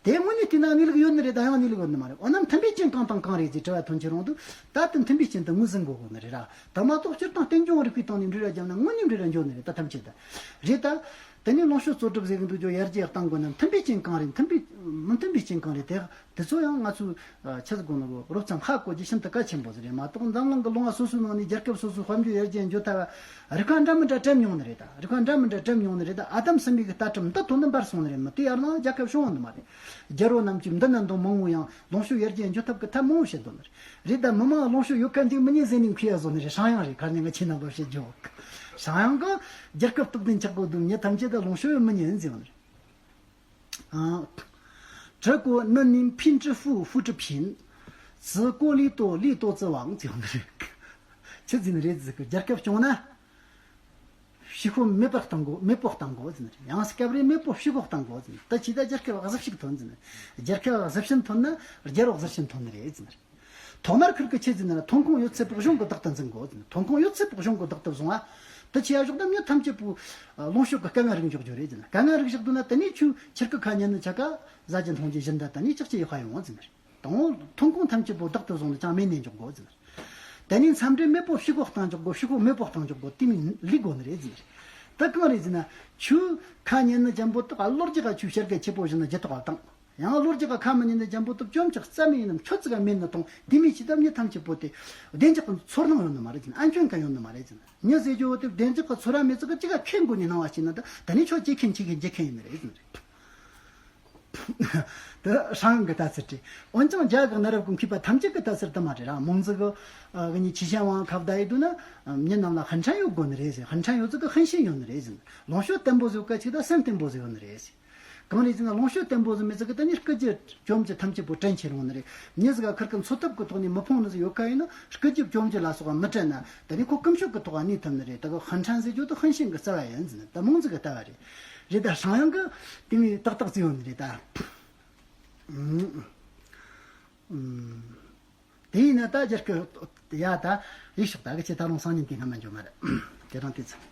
དེ་དངོས་གནས་བལྟས་ན་གནས་ལུགས་ཡོད་ནི་རེད་ད་ཡང་གནས་ལུགས་ཡོད་ནི་མ་རེད། འོ་ན་མཐུན་པའི་རྐྱེན་གང་དང་གང་རེད་ཅེས་དྲི་བ་ཐོན་ཁྱེར་ཡོང་དུས་ད་དེ་མཐུན་པའི་རྐྱེན་དེ་ངོས་ཟིན་དགོས་དགོས་ནི་རེད་ར། ད་མ་གཏོགས་སྤྱིར་བཏང་རྟེན་འབྱུང་རིག་པའི་སྟེང་ནས་འབྲེལ་བ་བརྒྱབ་ན་དངོས་གནས་འབྲེལ་བ་འབྱུང་ནི་རེད་ད་ཐམས་ཅད་ད། རེད་ད། དེ་ནས་ལོངས་སྤྱོད་གཙོ་སྒྲུབ་ཟེར་གི་འདུག་ཀྱང་ཡར་རྒྱས་གཏང་དགོས་ན་མཐུན་པའི་རྐྱེན་གང་རེད་མཐུན་པའི་མི་མཐུན་པའི་རྐྱེན་གང་རེད་དེ་དེ་ཚོ་ཡང་ང་ཚོས་ཆི་ཟིག་དགོས་ན་གོ་རོབ་ཙམ་ཧ་གོ་རྒྱུ་ཤིན་ཏུ་གལ་ཆེན་པོ་ཟིག་རེད་མ་གཏོགས་འཛམ་གླིང་གི་ལུང་བ་སོ་སོའི་ནང་ནས་རྒྱལ་ཁབ་སོ་སོའི་དཔལ་འབྱོར་ཡར་རྒྱས་འགྱོ་ཐབས་རིག་པ་འདྲ་མི་འདྲ་བཀྲམ་མྱོང་ནི་རེད་ད། རིག་པ་འདྲ་མི་འདྲ་བཀྲམ་མྱོང་ནི་རེད་ད། ཨ་དམ་སྲིན་མོའི་གི་ལྟ་གྲུབ་འདི་དོན་དུ་འབར་སོང་ནི་རེད། མི་དེ་ཡར་ནང་རྒྱལ་ཁབ་བྱུང་བ་ནི་མ་རེད། རྒྱལ་པོ་རྣམས་ཀྱིས་འདི་ན་འདོན་མང་བོ་ཡང་ལོངས་སྤྱོད་ཡར་རྒྱས་འགྱོ་ཐབས་ཀྱི་ཐབས་མང་བོ་བྱེད་དོ་ནི་རེད། རེད་ད་མི་མང་ལོངས་སྤྱོད་ཡོད་མཁན་འདུག་མི་ཉན་ཟེར་ནས་མཁས་ཡ་བཟོ་ནི་རེད། ཧྲང་དབྱང་རེད་ཁ་ནས་ང་ཁྱེད་རྣམ་པར་བཤད་རྒྱུ། ཧྲང་དབྱང་གིས་རྒྱལ་ཁབ་སྟོབས་ལྡན་ཆགས་དགོས་འདུག་མྱི་ཐམས་ཅད་ད་ལོངས་སྤྱོད་ཡོད་མི་ཉན་ཟེར་བ་ནི་རེད། ཨང་། 只顾能能品致富，富致贫，只顾利多，利多则旺ཟེར་བ་ནི་རེད། ཆི་ཟེར་ནི་རེད་ཟེར་གི་རྒྱལ་ཁབ་སྐྱོང་ན། ཕྱུག་པོ་མེད་པར་གཏང་དགོས་མེད་པོ་གཏང་དགོས་ཟེར་ནི་རེད། ཡང་སྐབས་རེ་མེད་པོ་ཕྱུག་པོ་གཏང་དགོས་ཟེར་ནི་རེད། ད་ཇི་ལྟར་རྒྱལ་ཁབ་གཟི་ཕྱུག་ཐོན་ཟེར་ནི་རེད། རྒྱལ་ཁབ་གཟི་ཕྱིན་ཐོན་ན་རྒྱལ་པོ་གཟི་ཕྱིན་ཐོན་ནི་རེད་ཟེར་ནི་རེད། ཐོག་མར་ཁུར་གི་ཆེད་ཟེར་ན་ཐོན་ཁུངས་ཡོད་ཚད་པོ་གཞུང་གི་བདག་ཏུ་འཛིན་དགོས་ཟེར་ནི་རེད། ཐོན་ཁུངས་ཡོད་ཚད་པོ་གཞུང་གི་བདག་ཏུ་བཟུང་བ། དེ་ཆེ་ཡ་ཞོག་ད་མྱི་ཐམས་ཅད་པོ་ལོངས་སྤྱོད་ཀྱི་དཀའ་ངལ་རིག་འཇོག་རྒྱུ་རེད་ཟེར་ནི་རེད། དཀའ་ངལ་རིག་བཞག་འདུག་ན་དེ་ནས་ཁྱོད་ཁྱེར་གི་ཁ་ཉན་ནི་ཆ་ག་ཟ་རྒྱུ་འཐུང་རྒྱུ་བཞིན་ད་ད་ནས་ཅག་ཅི་ཡོད་ཁ་ཡོང་ཟེར་ནི་རེད། དང་པོ་ཐོན་ཁུངས་ཐམས་ཅད་པོ་བདག་ཏུ་བཟུང་ནས་ཅང་མེད་ནས་འཇོག་དགོས་ཟེར། དེ་ནས་མཚམས་རེ་མེད་པོ་ཕྱུག་པོ་གཏང་འཇོག་དགོས། ཕྱུག་པོ་མེད་པོ་གཏང་འཇོག་དགོས། དེ་མིན་ལུས་དགོས་ནི་རེད་ཟེར། ད་གང་རེད་ཟེར་ན། ཁྱོད་ཁ་ཉན་ནི་འཇམ་པོ་དག་གློ་རྒྱག་ག་ཁྱོད་ཤར་གི་ཆེ་པོ་བཞིན་ན་ཇི་ཐོག་ག་བཏང་། ཡང་གློ་རྒྱག་ག་ཁ་མི་ཉན་ནི་འཇམ་པོ་དག་བཅོམ་ཅིག་རྩ་མེད་ཡིན་ནམ་ཁྱོད་ཙི་ག་མེད་ནི་གཏོང་། དེ་མིན་ཅི་ད་མྱི་ཐམས་ཅད་པོ་དེ་བདེ་འཇགས་ཀྱི་ཚོར་སྣང་ཡོད་ནི་མ་རེད་ཟེར། ཨན་ཆོན་ག་ཡོད་ནི་མ་རེད་ཟེར། མྱི་ཟེར་རྒྱུ་བོ་དེ་བདེ་འཇགས་ཀྱི་ཚོར་བ་མེད་ཙི་ག་ཅི་ག་ཁེ་མགོ་ནས་སྣང་བ་ཞིག་ན་ད་ད་ནི་ཁྱོད་ཇེ་ཁེན་ཇེ་ཁེན་ཇེ་ཁེན་ཡིན་ནི་རེད་ཟེར། དེ་ཧྲང་གི་ལྟ་ཚུལ་རེད། འོན་ཀྱང་རྒྱ་གི་གནའ་རབས་ཀྱི་མཁས་པ་ཐམས་ཅད་ཀྱི་ལྟ་ཚུལ་དུ་མ་རེད་ར། མོང་ཙི་གི་ཨ་གི་ཉི་ཆི་ཤན་ཝང་ཁ་བརྡ་ཡི་དུས་ན་མྱི་རྣམས་ལ་ཧན་ཁྲན་ཡོད་དགོས་ནི་རེད་ཟེར། ཧན་ཁྲན་ཡོད་ཙི་གི་ཧན་ཤིང་ཡོད་ནི་རེད་ཟེར། ལོངས་སྤྱོད་བརྟན་པོ་ཟིག་ག་ཅིག་ད་སེམས་བརྟན་པོ་ཟིག་ཡོད་ནི་རེད་ཟེར། གང་རེད་ཟེར་ན་ལོངས་སྤྱོད་བརྟན་པོ་ཟིག་མེད་ཙི་གི་ད་ནི་སྐུ་རྒྱུ་བཅོམ་རྒྱུ་ཐམས་ཅད་པོ་དྲན་ཁྱེར་ཡོང་ནི་རེད། མྱི་ཟིག་ག་ཁིར་གི་འཚོ་ཐབས་ཀྱི་ཐོག་ནས་མི་ཕོངས་ནི་ཟིག་ཡོད་ཁ་ཡིན་ན་སྐུ་རྒྱུ་བཅོམ་རྒྱུ་ལ་སོགས་པ་མི་དྲན་ན་ད་ནི་ཁོ་སྐུ་མཆོད་ཀྱི་ཐོག་ག་གནས་ཐུབ་ནི་རེད། ད་གི་ཧན་ཁྲན་ཟེར་རྒྱུ་ད་ཧན་ཤིང་གི་རྩ་བ་ཡིན་ཟེར་ནི་ད་མོང་ཙི་གི་ལྟ་བ་རེད། རེད་ད་ཧྲང་དབྱང་གི་དེ་མོའི་ཏག་ཏག་ཙི་ཡོད་ནི་རེད་ད། ཨུམ། ཨུམ། དེ་ཡིན་ན་ད་རྒྱལ་ཁབ་ཡ་ད་ཡིག་ཤོག་ད་གི་ཆེ་ད་རུང་སང་ཉིན་དེ་སྔ་མ་འཇོག་མ་རེད། དེ་རང་དེ་ཚོ།